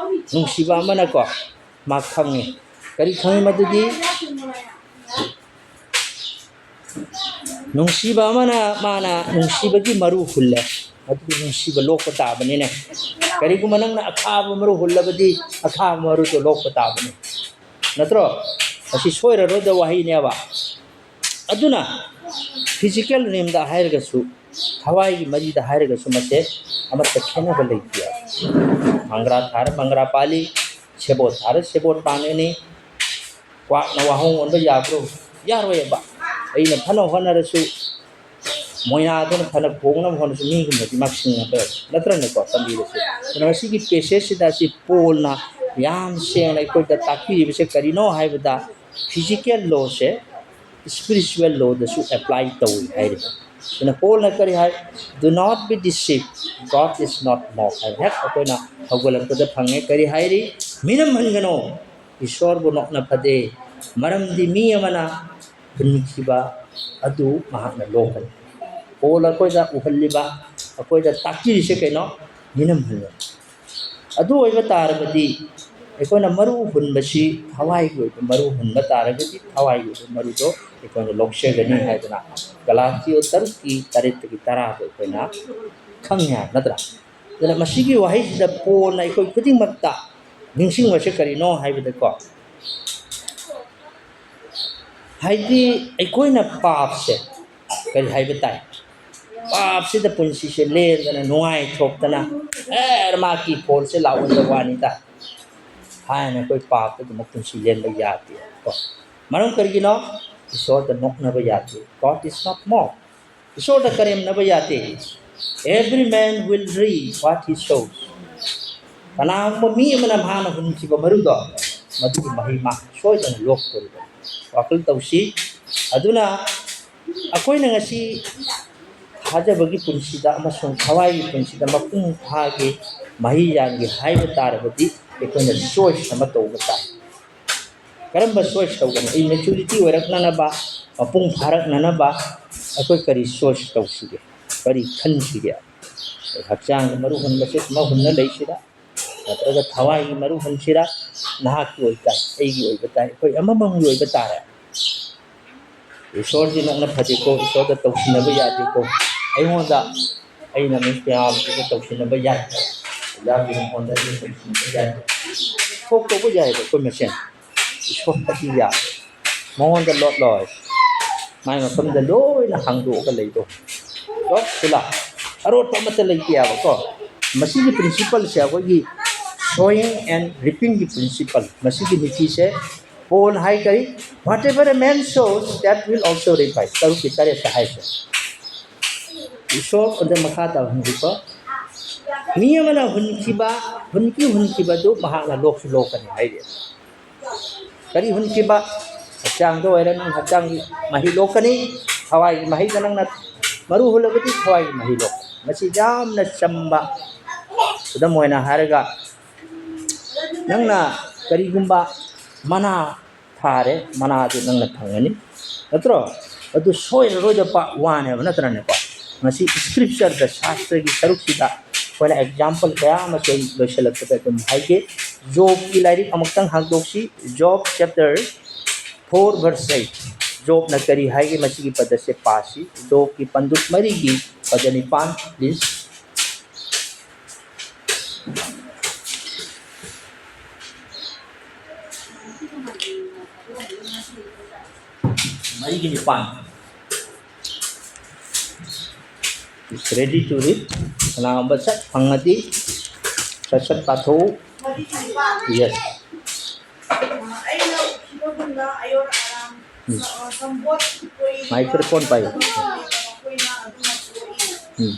ꯅꯨꯡꯁꯤꯕ ꯑꯃꯅꯀꯣ, ꯃꯥ ꯈꯪꯉꯤ꯫ ꯀꯔꯤ ꯈꯪꯉꯤ ꯃꯗꯨꯗꯤ? ꯅꯨꯡꯁꯤꯕ ꯑꯃꯅ ꯃꯥꯅ ꯅꯨꯡꯁꯤꯕꯒꯤ ꯃꯔꯨ ꯍꯨꯜꯂꯦ, ꯑꯗꯨꯗꯤ ꯅꯨꯡꯁꯤꯕ ꯂꯣꯛꯄ ꯇꯥꯕꯅꯤꯅꯦ꯫ ꯀꯔꯤꯒꯨꯝꯕ ꯅꯪꯅ ꯑꯈꯥꯕ ꯃꯔꯨ ꯍꯨꯜꯂꯕꯗꯤ ꯑꯈꯥꯕ ꯃꯔꯨꯗꯣ ꯂꯣꯛꯄ ꯇꯥꯕꯅꯤ, ꯅꯠꯇ꯭ꯔꯣ? ꯃꯁꯤ ꯁꯣꯏꯔꯔꯣꯏꯗꯕ ꯋꯥꯍꯩꯅꯦꯕ꯫ ꯑꯗꯨꯅ physical realmꯗ ꯍꯥꯏꯔꯒꯁꯨ, ꯊꯋꯥꯏꯒꯤ ꯃꯔꯤꯗ ꯍꯥꯏꯔꯒꯁꯨ ꯃꯁꯦ ꯑꯃꯠꯇ ꯈꯦꯠꯅꯕ ꯂꯩꯇꯦ꯫ ꯃꯪꯒ꯭ꯔꯥ ꯊꯥꯔ ꯃꯪꯒ꯭ꯔꯥ ꯄꯥꯜꯂꯤ, ꯁꯦꯕꯣꯠ ꯊꯥꯔ ꯁꯦꯕꯣꯠ ꯄꯥꯟꯒꯅꯤ꯫ ꯀ꯭ꯋꯥꯛꯅ ꯋꯥꯍꯣꯡ ꯑꯣꯟꯕ ꯌꯥꯕ꯭ꯔꯣ? ꯌꯥꯔꯣꯏꯕ꯫ ꯑꯩꯅ ꯐꯅ ꯍꯣꯠꯅꯔꯁꯨ, ꯃꯣꯏꯅꯥꯗꯨꯅ ꯐꯅ ꯈꯣꯡꯅꯕ ꯍꯣꯠꯅꯔꯁꯨ ꯃꯤꯒꯨꯝꯕꯗꯤ ꯃꯛꯁꯤꯡꯅꯕ ꯅꯠꯇ꯭ꯔꯅꯦꯀꯣ ꯇꯝꯕꯤꯕꯁꯦ꯫ ꯑꯗꯨꯅ ꯉꯁꯤꯒꯤ passageꯁꯤꯗ ꯑꯁꯤ ꯄꯣꯜꯅ ꯌꯥꯝ ꯁꯦꯡꯅ ꯑꯩꯈꯣꯏꯗ ꯇꯥꯛꯄꯤꯔꯤꯕꯁꯦ ꯀꯔꯤꯅꯣ ꯍꯥꯏꯕꯗ, physical lawꯁꯦ spiritual lawꯗꯁꯨ apply ꯇꯧꯏ ꯍꯥꯏꯔꯤꯕ꯫ ꯑꯗꯨꯅ ꯄꯣꯜꯅ ꯀꯔꯤ ꯍꯥꯏ? "Do not be deceived, God is not mocked" ꯍꯥꯏꯕ ꯍꯦꯛ ꯑꯩꯈꯣꯏꯅ ꯍꯧꯒꯠꯂꯛꯄꯗ ꯐꯪꯉꯦ꯫ ꯀꯔꯤ ꯍꯥꯏꯔꯤ? "ꯃꯤꯅꯝꯍꯟꯒꯅꯨ, ꯏꯁꯣꯔꯕꯨ ꯅꯣꯛꯅ ꯐꯗꯦ, ꯃꯔꯝꯗꯤ ꯃꯤ ꯑꯃꯅ ꯍꯨꯟꯈꯤꯕ ꯑꯗꯨ ꯃꯍꯥꯛꯅ ꯂꯣꯛꯀꯅꯤ"꯫ ꯄꯣꯜ ꯑꯩꯈꯣꯏꯗ ꯎꯍꯜꯂꯤꯕ, ꯑꯩꯈꯣꯏꯗ ꯇꯥꯛꯄꯤꯔꯤꯁꯦ ꯀꯩꯅꯣ? ꯃꯤꯅꯝꯍꯟꯕ꯫ ꯑꯗꯨ ꯑꯣꯏꯕ ꯇꯥꯔꯕꯗꯤ ꯑꯩꯈꯣꯏꯅ ꯃꯔꯨ ꯍꯨꯟꯕꯁꯤ ꯊꯋꯥꯏꯒꯤ ꯑꯣꯏꯕ ꯃꯔꯨ ꯍꯨꯟꯕ ꯇꯥꯔꯒꯗꯤ ꯊꯋꯥꯏꯒꯤ ꯑꯣꯏꯕ ꯃꯔꯨꯗꯣ ꯑꯩꯈꯣꯏꯅ ꯂꯣꯛꯆꯒꯅꯤ ꯍꯥꯏꯗꯅ ꯒꯂꯥꯇꯤꯌꯣ ꯇꯔꯨꯛꯀꯤ ꯇꯔꯦꯠꯇꯒꯤ ꯇꯔꯥꯗ ꯑꯩꯈꯣꯏꯅ ꯈꯪꯉꯦ ꯍꯥꯏꯕ ꯅꯠꯇ꯭ꯔꯥ? ꯑꯗꯨꯅ ꯃꯁꯤꯒꯤ ꯋꯥꯍꯩꯁꯤꯗ ꯄꯣꯜꯅ ꯑꯩꯈꯣꯏ ꯈꯨꯗꯤꯡꯃꯛꯇ ꯅꯤꯡꯁꯤꯡꯕꯁꯦ ꯀꯔꯤꯅꯣ ꯍꯥꯏꯕꯗꯀꯣ, ꯍꯥꯏꯗꯤ ꯑꯩꯈꯣꯏꯅ ꯄꯥꯞꯁꯦ ꯀꯔꯤ ꯍꯥꯏꯕ ꯇꯥꯏ? ꯄꯥꯞꯁꯤꯗ ꯄꯨꯟꯁꯤꯁꯦ ꯂꯦꯟꯗꯅ ꯅꯨꯡꯉꯥꯏꯊꯣꯛꯇꯅ ꯑꯦ ꯃꯥꯒꯤ ꯐꯣꯟꯁꯦ ꯂꯥꯛꯑꯣꯏꯗꯕ ꯋꯥꯅꯤꯗ ꯍꯥꯏꯅ ꯑꯩꯈꯣꯏ ꯄꯥꯞꯇ ꯑꯗꯨꯃꯛ ꯄꯨꯟꯁꯤ ꯂꯦꯟꯕ ꯌꯥꯗꯦ ꯀꯣ꯫ ꯃꯔꯝ ꯀꯔꯤꯒꯤꯅꯣ? ꯏꯁꯣꯔꯗ ꯅꯣꯛꯅꯕ ꯌꯥꯗꯦ꯫ God is not mocked. ꯏꯁꯣꯔꯗ ꯀꯔꯦꯝꯅꯕ ꯌꯥꯗꯦ꯫ "Every man will reap what he sows." ꯀꯅꯥꯒꯨꯝꯕ ꯃꯤ ꯑꯃꯅ ꯃꯍꯥꯛꯅ ꯍꯨꯟꯈꯤꯕ ꯃꯔꯨꯗꯣ, ꯃꯗꯨꯒꯤ ꯃꯍꯩ ꯃꯥ ꯁꯣꯏꯗꯅ ꯂꯣꯛꯇꯣꯔꯤꯕꯅꯤ꯫ ꯋꯥꯈꯜ ꯇꯧꯁꯤ꯫ ꯑꯗꯨꯅ ꯑꯩꯈꯣꯏꯅ ꯉꯁꯤ ꯊꯥꯖꯕꯒꯤ ꯄꯨꯟꯁꯤꯗ ꯑꯃꯁꯨꯡ ꯊꯋꯥꯏꯒꯤ ꯄꯨꯟꯁꯤꯗ ꯃꯄꯨꯡ ꯐꯥꯒꯦ, ꯃꯍꯩ ꯌꯥꯟꯒꯦ ꯍꯥꯏꯕ ꯇꯥꯔꯕꯗꯤ ꯑꯩꯈꯣꯏꯅ choice ꯑꯃ ꯇꯧꯕ ꯇꯥꯏ꯫ ꯀꯔꯝꯕ choice ꯇꯧꯒꯅꯤ? ꯑꯩ maturity ꯑꯣꯏꯔꯛꯅꯅꯕ, ꯃꯄꯨꯡ ꯐꯥꯔꯛꯅꯅꯕ ꯑꯩꯈꯣꯏ ꯀꯔꯤ choice ꯇꯧꯁꯤꯒꯦ? ꯀꯔꯤ ꯈꯟꯁꯤꯒꯦ? ꯑꯩ ꯍꯛꯆꯥꯡꯒꯤ ꯃꯔꯨ ꯍꯨꯟꯕꯁꯦ ꯑꯃ ꯍꯨꯟꯅ ꯂꯩꯁꯤꯔꯥ? ꯅꯠꯇ꯭ꯔꯒ ꯊꯋꯥꯏꯒꯤ ꯃꯔꯨ ꯍꯨꯟꯁꯤꯔꯥ? ꯅꯍꯥꯛꯀꯤ ꯑꯣꯏꯕ ꯇꯥꯏ, ꯑꯩꯒꯤ ꯑꯣꯏꯕ ꯇꯥꯏ, ꯑꯩꯈꯣꯏ ꯑꯃꯃꯝꯒꯤ ꯑꯣꯏꯕ ꯇꯥꯔꯦ꯫ ꯏꯁꯣꯔꯗꯤ ꯅꯪꯅ ꯐꯗꯦꯀꯣ, ꯏꯁꯣꯔꯗ ꯇꯧꯁꯤꯟꯅꯕ ꯌꯥꯗꯦꯀꯣ, ꯑꯩꯉꯣꯟꯗ, ꯑꯩꯅ ꯃꯤ ꯃꯌꯥꯝꯁꯤꯒ ꯇꯧꯁꯤꯟꯅꯕ ꯌꯥꯏ, ꯑꯣꯖꯥꯒꯤ ꯃꯉꯣꯟꯗ ꯑꯩꯅ ꯇꯧꯁꯤꯟꯅꯕ ꯌꯥꯏ, ꯊꯣꯛꯇꯧꯕ ꯌꯥꯏꯑꯕ ꯑꯩꯈꯣꯏ ꯃꯁꯦꯟ꯫ ꯏꯁꯣꯔꯗꯤ ꯌꯥꯏ, ꯃꯉꯣꯟꯗ ꯂꯣꯠꯂꯣꯏ, ꯃꯥꯏ ꯃꯐꯝꯗ ꯂꯣꯏꯅ ꯍꯥꯡꯗꯣꯛꯑꯒ ꯂꯩꯗꯣ꯫ ꯂꯣꯠ ꯈꯨꯂꯥ, ꯑꯔꯣꯠꯄ ꯑꯃꯠꯇ ꯂꯩꯇꯦ ꯍꯥꯏꯕꯀꯣ꯫ ꯃꯁꯤꯒꯤ ꯄ꯭ꯔꯤꯟꯁꯤꯄꯜꯁꯦ ꯑꯩꯈꯣꯏꯒꯤ sowing and reapingꯒꯤ ꯄ꯭ꯔꯤꯟꯁꯤꯄꯜ, ꯃꯁꯤꯒꯤ ꯅꯤꯇꯤꯁꯦ ꯄꯣꯜ ꯍꯥꯏ ꯀꯔꯤ? Whatever a man sows, that will also reap ꯍꯥꯏ, ꯇꯔꯨꯛꯀꯤ ꯇꯔꯦꯠꯇ ꯍꯥꯏꯁꯦ꯫ ꯏꯁꯣꯔ ꯑꯗ ꯃꯈꯥ ꯇꯥꯍꯟꯈꯤꯕ, ꯃꯤ ꯑꯃꯅ ꯍꯨꯟꯈꯤꯕ, ꯍꯨꯟꯈꯤ ꯍꯨꯟꯈꯤꯕꯗꯨ ꯃꯍꯥꯛꯅ ꯂꯣꯛꯁꯨ ꯂꯣꯛꯀꯅꯤ ꯍꯥꯏꯔꯤ꯫ ꯀꯔꯤ ꯍꯨꯟꯈꯤꯕ? ꯍꯛꯆꯥꯡꯗ ꯑꯣꯏꯔꯦ, ꯅꯪ ꯍꯛꯆꯥꯡꯒꯤ ꯃꯍꯩ ꯂꯣꯛꯀꯅꯤ, ꯊꯋꯥꯏꯒꯤ ꯃꯍꯩꯗ ꯅꯪꯅ ꯃꯔꯨ ꯍꯨꯜꯂꯕꯗꯤ ꯊꯋꯥꯏꯒꯤ ꯃꯍꯩ ꯂꯣꯛꯀꯅꯤ꯫ ꯃꯁꯤ ꯌꯥꯝꯅ ꯆꯝꯕ ꯈꯨꯗꯝ ꯑꯣꯏꯅ ꯍꯥꯏꯔꯒ, ꯅꯪꯅ ꯀꯔꯤꯒꯨꯝꯕ ꯃꯅꯥ ꯊꯥꯔꯦ, ꯃꯅꯥꯗꯨ ꯅꯪꯅ ꯐꯪꯒꯅꯤ, ꯅꯠꯇ꯭ꯔꯣ? ꯑꯗꯨ ꯁꯣꯏꯔꯔꯣꯏꯗꯕ ꯋꯥꯅꯦꯕ, ꯅꯠꯇ꯭ꯔꯅꯦꯀꯣ? ꯃꯁꯤ ꯁ꯭ꯀ꯭ꯔꯤꯞꯆꯔꯗ, ꯁꯥꯁꯇ꯭ꯔꯒꯤ ꯁꯔꯨꯛꯁꯤꯗ ꯑꯩꯈꯣꯏꯅ ꯑꯦꯛꯖꯥꯝꯄꯜ ꯀꯌꯥ ꯑꯃꯁꯨ ꯑꯩ ꯂꯣꯏꯁꯤꯜꯂꯛꯄꯗ ꯑꯗꯨꯝ ꯍꯥꯏꯒꯦ꯫ ꯖꯣꯕꯀꯤ ꯂꯥꯏꯔꯤꯛ ꯑꯃꯨꯛꯇꯪ ꯍꯥꯡꯗꯣꯛꯁꯤ, Job chapter four verse eight. ꯖꯣꯕꯅ ꯀꯔꯤ ꯍꯥꯏꯒꯦ? ꯃꯁꯤꯒꯤ ꯄꯗꯁꯦ ꯄꯥꯁꯤ꯫ ꯖꯣꯕꯀꯤ ꯄꯟꯗꯨꯞ ꯃꯔꯤꯒꯤ ꯄꯗ ꯅꯤꯄꯥꯟ, ꯄ꯭ꯂꯤꯖ꯫ ꯃꯔꯤꯒꯤ ꯅꯤꯄꯥꯟ꯫ Is ready to read. ꯀꯅꯥꯒꯨꯝꯕ ꯁꯠ ꯐꯪꯉꯗꯤ ꯁꯠ ꯁꯠ ꯄꯥꯊꯣꯛꯎ꯫ Yes. ꯑꯩꯅ ꯎꯈꯤꯕꯒꯨꯝꯅ ꯑꯌꯣꯔ ꯑꯔꯥꯝ, ꯎꯝ꯫ ꯑ, ꯁꯝꯕꯣꯠ ꯀꯣꯏꯔꯤꯕ ꯃꯥꯏꯀ꯭ꯔꯣꯐꯣꯟ ꯄꯥꯏꯌꯨ꯫ ꯃꯈꯣꯏꯅ ꯑꯗꯨꯅ ꯄꯣꯛꯏ꯫ ꯎꯝ꯫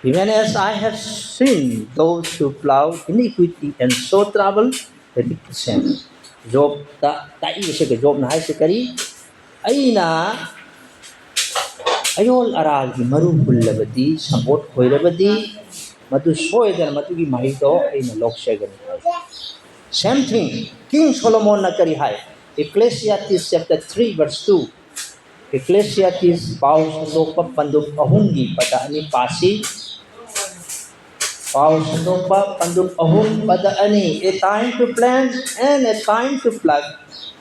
Even as I have seen those who plow iniquity and sow trouble with the same. ꯖꯣꯕꯇ ꯇꯥꯛꯏꯕꯁꯦ, ꯖꯣꯕꯅ ꯍꯥꯏꯁꯦ ꯀꯔꯤ? ꯑꯩꯅ ꯑꯌꯣꯜ ꯑꯔꯥꯜꯒꯤ ꯃꯔꯨ ꯍꯨꯜꯂꯕꯗꯤ, ꯁꯝꯕꯣꯠ ꯈꯣꯏꯔꯕꯗꯤ, ꯃꯗꯨ ꯁꯣꯏꯗꯅ ꯃꯗꯨꯒꯤ ꯃꯍꯩꯗꯣ ꯑꯩꯅ ꯂꯧꯖꯒꯅꯤ꯫ Same thing, King Solomonꯅ ꯀꯔꯤ ꯍꯥꯏ? Ecclesiastes chapter three verse two, Ecclesiastes, ꯄꯥꯎ ꯁꯟꯗꯣꯛꯄ ꯄꯟꯗꯨꯞ ꯑꯍꯨꯝꯒꯤ ꯄꯗ ꯑꯅꯤ ꯄꯥꯁꯤ꯫ ꯄꯥꯎ ꯁꯟꯗꯣꯛꯄ ꯄꯟꯗꯨꯞ ꯑꯍꯨꯝ ꯄꯗ ꯑꯅꯤ, "A time to plant and a time to pluck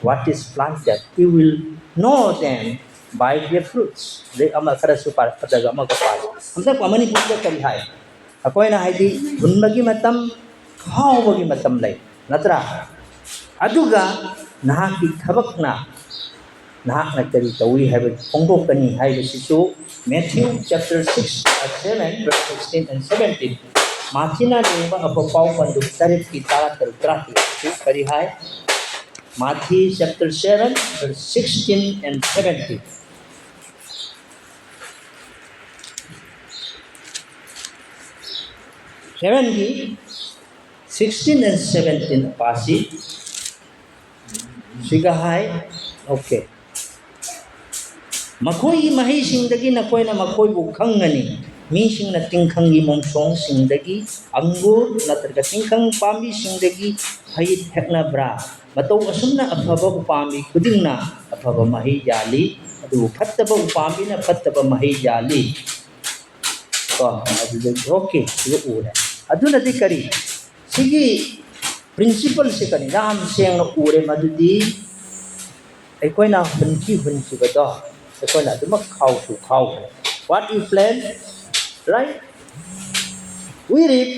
what is planted. You will know them by their fruits." ꯑꯗꯩ ꯑꯃ ꯈꯔꯁꯨ ꯄꯥꯔꯛꯀꯗꯒ ꯑꯃꯒ ꯄꯥꯔꯛ ꯍꯟꯗꯛ ꯃꯅꯤꯄꯨꯔꯗ ꯀꯔꯤ ꯍꯥꯏ? ꯑꯩꯈꯣꯏꯅ ꯍꯥꯏꯗꯤ ꯍꯨꯟꯕꯒꯤ ꯃꯇꯝ, ꯈꯥꯎꯕꯒꯤ ꯃꯇꯝ ꯂꯩ, ꯅꯠꯇ꯭ꯔꯥ? ꯑꯗꯨꯒ ꯅꯍꯥꯛꯀꯤ ꯊꯕꯛꯅ ꯅꯍꯥꯛꯅ ꯀꯔꯤ ꯇꯧꯏ ꯍꯥꯏꯕꯗꯨ ꯐꯣꯡꯗꯣꯛꯀꯅꯤ ꯍꯥꯏꯕꯁꯤꯁꯨ Matthew chapter six, seven, verse sixteen and seventeen, ꯃꯥꯊꯤꯅ ꯂꯤꯡꯕ ꯑꯐ ꯄꯥꯎ ꯄꯟꯗꯨ ꯇꯔꯦꯠꯀꯤ ꯇꯔꯥ ꯇꯔꯨꯛ ꯇꯔꯥ ꯇꯔꯦꯠꯁꯨ ꯀꯔꯤ ꯍꯥꯏ? Matthew chapter seven, verse sixteen and seventeen. Seventy, sixteen and seventeen ꯄꯥꯁꯤ꯫ ꯁꯤꯒ ꯍꯥꯏ, okay, "ꯃꯈꯣꯏꯒꯤ ꯃꯍꯩꯁꯤꯡꯗꯒꯤ ꯅꯈꯣꯏꯅ ꯃꯈꯣꯏꯕꯨ ꯈꯪꯒꯅꯤ꯫ ꯃꯤꯁꯤꯡꯅ ꯇꯤꯡꯈꯪꯒꯤ ꯃꯣꯡꯁꯣꯡꯁꯤꯡꯗꯒꯤ ꯑꯪꯒꯨꯔ ꯅꯠꯇ꯭ꯔꯒ ꯇꯤꯡꯈꯪ ꯄꯥꯝꯕꯤꯁꯤꯡꯗꯒꯤ ꯍꯩ ꯍꯦꯛꯅꯕ꯭ꯔꯥ? ꯃꯇꯧ ꯑꯁꯨꯝꯅ ꯑꯐꯕ ꯎꯄꯥꯝꯕꯤ ꯈꯨꯗꯤꯡꯅ ꯑꯐꯕ ꯃꯍꯩ ꯌꯥꯜꯂꯤ, ꯑꯗꯨꯕꯨ ꯐꯠꯇꯕ ꯎꯄꯥꯝꯕꯤꯅ ꯐꯠꯇꯕ ꯃꯍꯩ ꯌꯥꯜꯂꯤ"꯫ ꯀꯣ, ꯑꯗꯨꯗꯒꯤ okay, ꯁꯤꯒ ꯎꯔꯦ꯫ ꯑꯗꯨꯅꯗꯤ ꯀꯔꯤ? ꯁꯤꯒꯤ principleꯁꯦ ꯀꯔꯤ? ꯌꯥꯝ ꯁꯦꯡꯅ ꯎꯔꯦ꯫ ꯃꯗꯨꯗꯤ ꯑꯩꯈꯣꯏꯅ ꯍꯨꯟꯈꯤ ꯍꯨꯟꯈꯤꯕꯗꯣ ꯑꯩꯈꯣꯏꯅ ꯑꯗꯨꯃꯛ ꯈꯥꯎꯁꯨ ꯈꯥꯎꯈ꯭ꯔꯦ꯫ What we plant, right? We reap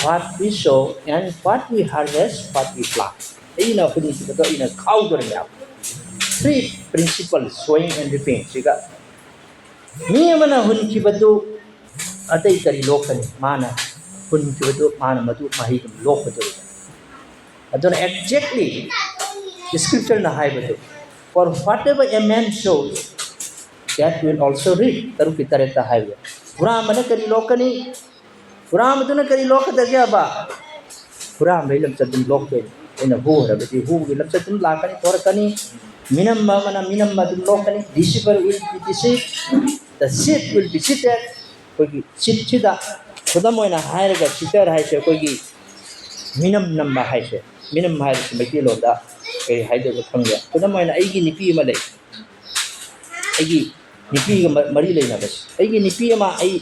what we sow, and what we harvest, what we plant. ꯑꯩꯅ ꯍꯨꯟꯈꯤꯕꯗꯣ ꯑꯩꯅ ꯈꯥꯎꯗꯣꯔꯤꯅꯦꯕ꯫ Three principles, sowing and reaping, ꯁꯤꯒ ꯃꯤ ꯑꯃꯅ ꯍꯨꯟꯈꯤꯕꯗꯨ ꯑꯇꯩ ꯀꯔꯤ ꯂꯣꯛꯀꯅꯤ? ꯃꯥꯅ ꯍꯨꯟꯈꯤꯕꯗꯨ ꯃꯥꯅ ꯃꯗꯨ ꯃꯍꯩ ꯑꯗꯨꯝ ꯂꯣꯛꯀꯗꯧꯔꯤꯕꯅꯤ꯫ ꯑꯗꯨꯅ exactly scriptureꯅ ꯍꯥꯏꯕꯗꯨ, "For whatever a man sows, that will also reap." ꯇꯔꯨꯛꯀꯤ ꯇꯔꯦꯠꯇ ꯍꯥꯏꯕꯗꯣ, ꯍꯨꯔꯥꯟꯕꯅ ꯀꯔꯤ ꯂꯣꯛꯀꯅꯤ? ꯍꯨꯔꯥꯟꯕꯗꯨꯅ ꯀꯔꯤ ꯂꯣꯛꯀꯗꯒꯦꯕ? ꯍꯨꯔꯥꯟꯕꯒꯤ ꯂꯝꯆꯠ ꯑꯗꯨꯝ ꯂꯣꯛꯇꯣꯏꯅꯤ꯫ ꯑꯩꯅ ꯍꯨ ꯍꯥꯏꯔꯕꯗꯤ ꯍꯨꯒꯤ ꯂꯝꯆꯠ ꯑꯗꯨꯝ ꯂꯥꯛꯀꯅꯤ, ꯊꯣꯔꯛꯀꯅꯤ꯫ ꯃꯤꯅꯝꯕ ꯑꯃꯅ ꯃꯤꯅꯝꯕ ꯑꯗꯨꯝ ꯂꯣꯛꯀꯅꯤ꯫ Deceiver will be deceived, the cheat will be cheated. ꯑꯩꯈꯣꯏꯒꯤ cheatꯁꯤꯗ ꯈꯨꯗꯝ ꯑꯣꯏꯅ ꯍꯥꯏꯔꯒ, cheater ꯍꯥꯏꯁꯦ ꯑꯩꯈꯣꯏꯒꯤ ꯃꯤꯅꯝ ꯅꯝꯕ ꯍꯥꯏꯁꯦ꯫ ꯃꯤꯅꯝ ꯍꯥꯏꯕꯁꯤ ꯃꯩꯇꯩꯂꯣꯟꯗ ꯀꯔꯤ ꯍꯥꯏꯗꯣꯏꯅꯣ ꯈꯪꯗꯦ꯫ ꯈꯨꯗꯝ ꯑꯣꯏꯅ ꯑꯩꯒꯤ ꯅꯨꯄꯤ ꯑꯃ ꯂꯩ꯫ ꯑꯩꯒꯤ ꯅꯨꯄꯤꯒ ꯃ-, ꯃꯔꯤ ꯂꯩꯅꯕꯁꯤ꯫ ꯑꯩꯒꯤ ꯅꯨꯄꯤ ꯑꯃ, ꯑꯩ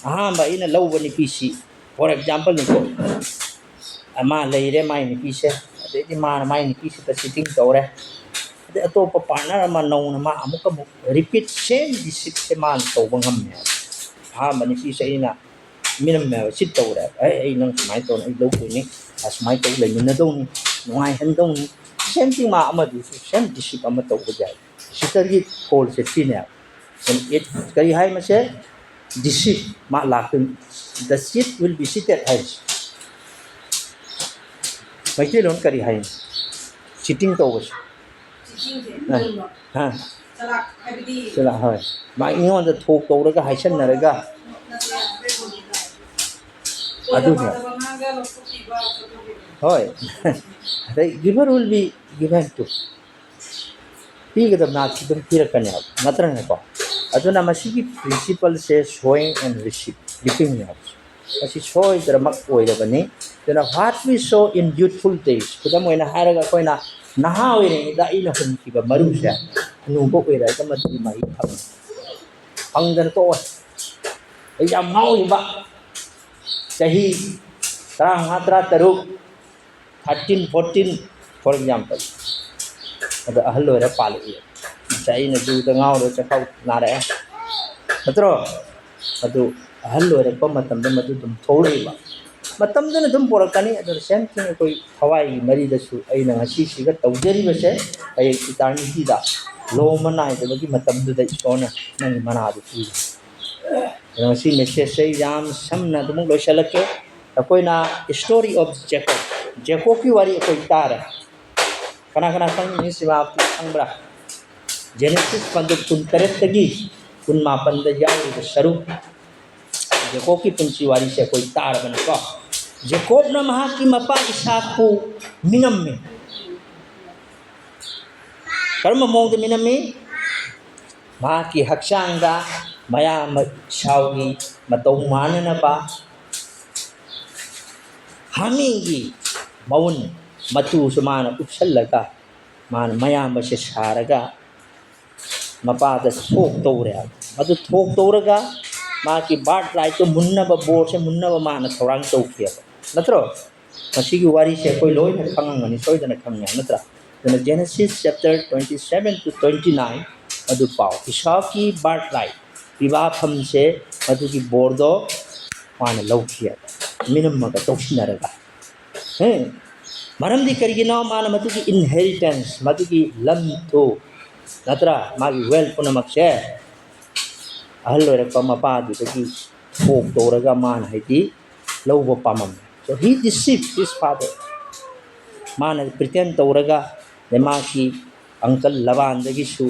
ꯑꯍꯥꯟꯕ ꯑꯩꯅ ꯂꯧꯕ ꯅꯨꯄꯤꯁꯤ For example ꯅꯤꯀꯣ, ꯃꯥ ꯂꯩꯔꯦ ꯃꯥꯏ ꯅꯨꯄꯤꯁꯦ, ꯑꯗꯩꯗꯤ ꯃꯥꯅ ꯃꯥꯏ ꯅꯨꯄꯤꯁꯤꯗ cheating ꯇꯧꯔꯦ, ꯑꯗꯩ ꯑꯇꯣꯞꯄ partner ꯑꯃ ꯅꯧꯅ ꯃꯥ ꯑꯃꯨꯛꯀ ꯑꯃꯨꯛ repeat same deceitꯁꯦ ꯃꯥꯅ ꯇꯧꯕ ꯉꯝꯃꯦꯕ꯫ ꯑꯍꯥꯟꯕ ꯅꯨꯄꯤꯁꯦ ꯑꯩꯅ ꯃꯤꯅꯝꯃꯦꯕ, cheat ꯇꯧꯔꯦꯕ, "ꯑꯦ, ꯑꯩ ꯅꯪ ꯁꯨꯃꯥꯏꯅ ꯇꯧꯅꯤ, ꯑꯩ ꯂꯧꯗꯣꯏꯅꯤ, ꯑꯁꯨꯃꯥꯏꯅ ꯇꯧ ꯂꯩꯃꯤꯟꯅꯗꯧꯅꯤ, ꯅꯨꯡꯉꯥꯏꯍꯟꯗꯧꯅꯤ"꯫ Same thing ꯃꯥ ꯑꯃꯗꯨꯁꯨ same deceit ꯑꯃ ꯇꯧꯕ ꯌꯥꯏ꯫ Cheaterꯒꯤ ꯐꯣꯜꯁꯦ ꯁꯤꯅꯦꯕ꯫ It, ꯀꯔꯤ ꯍꯥꯏ ꯃꯁꯦ? Deceit ꯃꯥ ꯂꯥꯛꯇꯣꯏꯅꯤ꯫ The cheat will be cheated ꯍꯥꯏꯁꯦ ꯃꯩꯇꯩꯂꯣꯟ ꯀꯔꯤ ꯍꯥꯏꯅꯤ? Cheating ꯇꯧꯕꯁꯦ꯫ ꯑ, ꯑ꯫ ꯆꯂꯥꯛ, ꯍꯣꯏ꯫ ꯃꯥ ꯑꯩꯉꯣꯟꯗ ꯊꯣꯛ ꯇꯧꯔꯒ ꯍꯥꯏꯁꯟꯅꯔꯒ꯫ ꯑꯗꯨꯅꯦ꯫ ꯍꯣꯏ꯫ ꯑꯗꯩ giver will be given to꯫ ꯄꯤꯒꯗꯕ ꯅꯥꯠꯁꯤ ꯑꯗꯨꯝ ꯄꯤꯔꯛꯀꯅꯦꯕ, ꯅꯠꯇ꯭ꯔꯅꯦꯀꯣ? ꯑꯗꯨꯅ ꯃꯁꯤꯒꯤ principleꯁꯦ sowing and receive, reapingꯅꯦꯕ꯫ ꯃꯁꯤ ꯁꯣꯏꯗꯅꯃꯛ ꯑꯣꯏꯔꯕꯅꯤ꯫ ꯑꯗꯨꯅ what we sow in youthful days, ꯈꯨꯗꯝ ꯑꯣꯏꯅ ꯍꯥꯏꯔꯒ ꯑꯩꯈꯣꯏꯅ ꯅꯍꯥ ꯑꯣꯏꯔꯤꯉꯩꯗ ꯑꯩꯅ ꯍꯨꯟꯈꯤꯕ ꯃꯔꯨꯁꯦ ꯍꯅꯨꯕ ꯑꯣꯏꯔꯛꯑꯒ ꯃꯗꯨꯒꯤ ꯃꯍꯩ ꯐꯪꯉꯤ꯫ ꯐꯪꯗꯅ ꯇꯣꯛꯑꯣꯏ꯫ ꯑꯩ ꯌꯥꯝ ꯉꯥꯎꯔꯤꯕ ꯆꯍꯤ ꯇꯔꯥꯃꯉꯥ, ꯇꯔꯥꯇꯔꯨꯛ, thirteen, fourteen, for example, ꯑꯗꯣ ꯑꯍꯜ ꯑꯣꯏꯔ ꯄꯥꯜꯂꯛꯏ꯫ ꯉꯁꯥꯏ ꯑꯩꯅ ꯖꯨꯗ ꯉꯥꯎꯔꯒ ꯆꯈꯥꯎ ꯅꯥꯔꯛꯑꯦ, ꯅꯠꯇ꯭ꯔꯣ? ꯑꯗꯨ ꯑꯍꯜ ꯑꯣꯏꯔꯛꯄ ꯃꯇꯝꯗ ꯃꯗꯨ ꯑꯗꯨꯝ ꯊꯣꯛꯂꯛꯏꯕ꯫ ꯃꯇꯝꯗꯨꯅ ꯑꯗꯨꯝ ꯄꯣꯔꯛꯀꯅꯤ꯫ ꯑꯗꯨꯅ same thing ꯑꯩꯈꯣꯏ ꯊꯋꯥꯏꯒꯤ ꯃꯔꯤꯗꯁꯨ ꯑꯩꯅ ꯉꯁꯤꯁꯤꯒ ꯇꯧꯖꯔꯤꯕꯁꯦ ꯍꯌꯦꯡ eternityꯗ ꯂꯣꯝꯕ ꯅꯥꯏꯗꯕꯒꯤ ꯃꯇꯝꯗꯨꯗ ꯏꯁꯣꯔꯅ ꯅꯪꯒꯤ ꯃꯅꯥꯗꯨ ꯄꯤꯒꯅꯤ꯫ ꯑꯗꯣ ꯉꯁꯤ messageꯁꯦ ꯌꯥꯝ ꯁꯝꯅ ꯑꯗꯨꯃꯛ ꯂꯣꯏꯁꯤꯜꯂꯛꯀꯦ꯫ ꯑꯩꯈꯣꯏꯅ story of Jacob, ꯖꯦꯀꯣꯕꯀꯤ ꯋꯥꯔꯤ ꯑꯩꯈꯣꯏ ꯇꯥꯔꯦ꯫ ꯀꯅꯥ ꯀꯅꯥ ꯈꯪꯉꯤ? ꯁꯤꯃ ꯈꯪꯕ꯭ꯔꯥ? Genesis ꯄꯟꯗꯨꯞ ꯀꯨꯟꯇꯔꯦꯠꯇꯒꯤ ꯀꯨꯟꯃꯥꯄꯟꯗ ꯌꯥꯎꯔꯤꯕ ꯁꯔꯨꯛ ꯖꯦꯀꯣꯕꯀꯤ ꯄꯨꯟꯁꯤ ꯋꯥꯔꯤꯁꯦ ꯑꯩꯈꯣꯏ ꯇꯥꯔꯕꯅꯤꯀꯣ꯫ ꯖꯦꯀꯣꯕꯅ ꯃꯍꯥꯛꯀꯤ ꯃꯄꯥ ꯏꯁꯥꯛꯄꯨ ꯃꯤꯅꯝꯃꯤ꯫ ꯀꯔꯝꯕ ꯃꯑꯣꯡꯗ ꯃꯤꯅꯝꯃꯤ? ꯃꯍꯥꯛꯀꯤ ꯍꯛꯆꯥꯡꯗ ꯃꯌꯥꯝꯕ ꯏꯁꯥꯎꯒꯤ ꯃꯇꯧ ꯃꯥꯟꯅꯅꯕ ꯍꯥꯃꯦꯡꯒꯤ ꯃꯎꯟ ꯃꯇꯨꯁꯨ ꯃꯥꯅ ꯎꯞꯁꯜꯂꯒ ꯃꯥꯅ ꯃꯌꯥꯝꯕꯁꯦ ꯁꯥꯔꯒ ꯃꯄꯥꯗ ꯊꯣꯛ ꯇꯧꯔꯦ ꯍꯥꯏꯕ꯫ ꯃꯗꯨ ꯊꯣꯛ ꯇꯧꯔꯒ ꯃꯥꯒꯤ ꯕꯥꯔꯠ ꯔꯥꯏꯠꯇꯣ ꯃꯨꯟꯅꯕ, ꯕꯣꯔꯁꯦ ꯃꯨꯟꯅꯕ ꯃꯥꯅ ꯊꯧꯔꯥꯡ ꯇꯧꯈꯤꯑꯕ, ꯅꯠꯇ꯭ꯔꯣ? ꯃꯁꯤꯒꯤ ꯋꯥꯔꯤꯁꯦ ꯑꯩꯈꯣꯏ ꯂꯣꯏꯅ ꯈꯪꯉꯝꯒꯅꯤ, ꯁꯣꯏꯗꯅ ꯈꯪꯉꯦ, ꯅꯠꯇ꯭ꯔꯥ? ꯑꯗꯨꯅ Genesis chapter twenty seven to twenty nine ꯑꯗꯨ ꯄꯥꯎ꯫ ꯏꯁꯥꯎꯒꯤ ꯕꯥꯔꯠ ꯔꯥꯏꯠ ꯄꯤꯕꯥꯐꯝꯁꯦ, ꯃꯗꯨꯒꯤ ꯕꯣꯔꯗꯣ ꯃꯥꯅ ꯂꯧꯈꯤꯑꯕ, ꯃꯤꯅꯝꯃꯒ ꯇꯧꯁꯤꯟꯅꯔꯒ꯫ ꯍꯦ? ꯃꯔꯝꯗꯤ ꯀꯔꯤꯒꯤꯅꯣ? ꯃꯥꯅ ꯃꯗꯨꯒꯤ inheritance, ꯃꯗꯨꯒꯤ ꯂꯝ ꯇꯨ, ꯅꯠꯇ꯭ꯔꯥ, ꯃꯥꯒꯤ wealth ꯄꯨꯝꯅꯃꯛꯁꯦ ꯑꯍꯜ ꯑꯣꯏꯔꯛꯄ ꯃꯄꯥꯗꯨꯗꯒꯤ ꯊꯣꯛ ꯇꯧꯔꯒ ꯃꯥꯅ, ꯍꯥꯏꯗꯤ, ꯂꯧꯕ ꯄꯥꯝꯃꯝꯃꯦ꯫ So he deceived his father. ꯃꯥꯅ pretend ꯇꯧꯔꯒ, ꯑꯗꯩ ꯃꯥꯒꯤ uncle ꯂꯕꯥꯟꯗꯒꯤꯁꯨ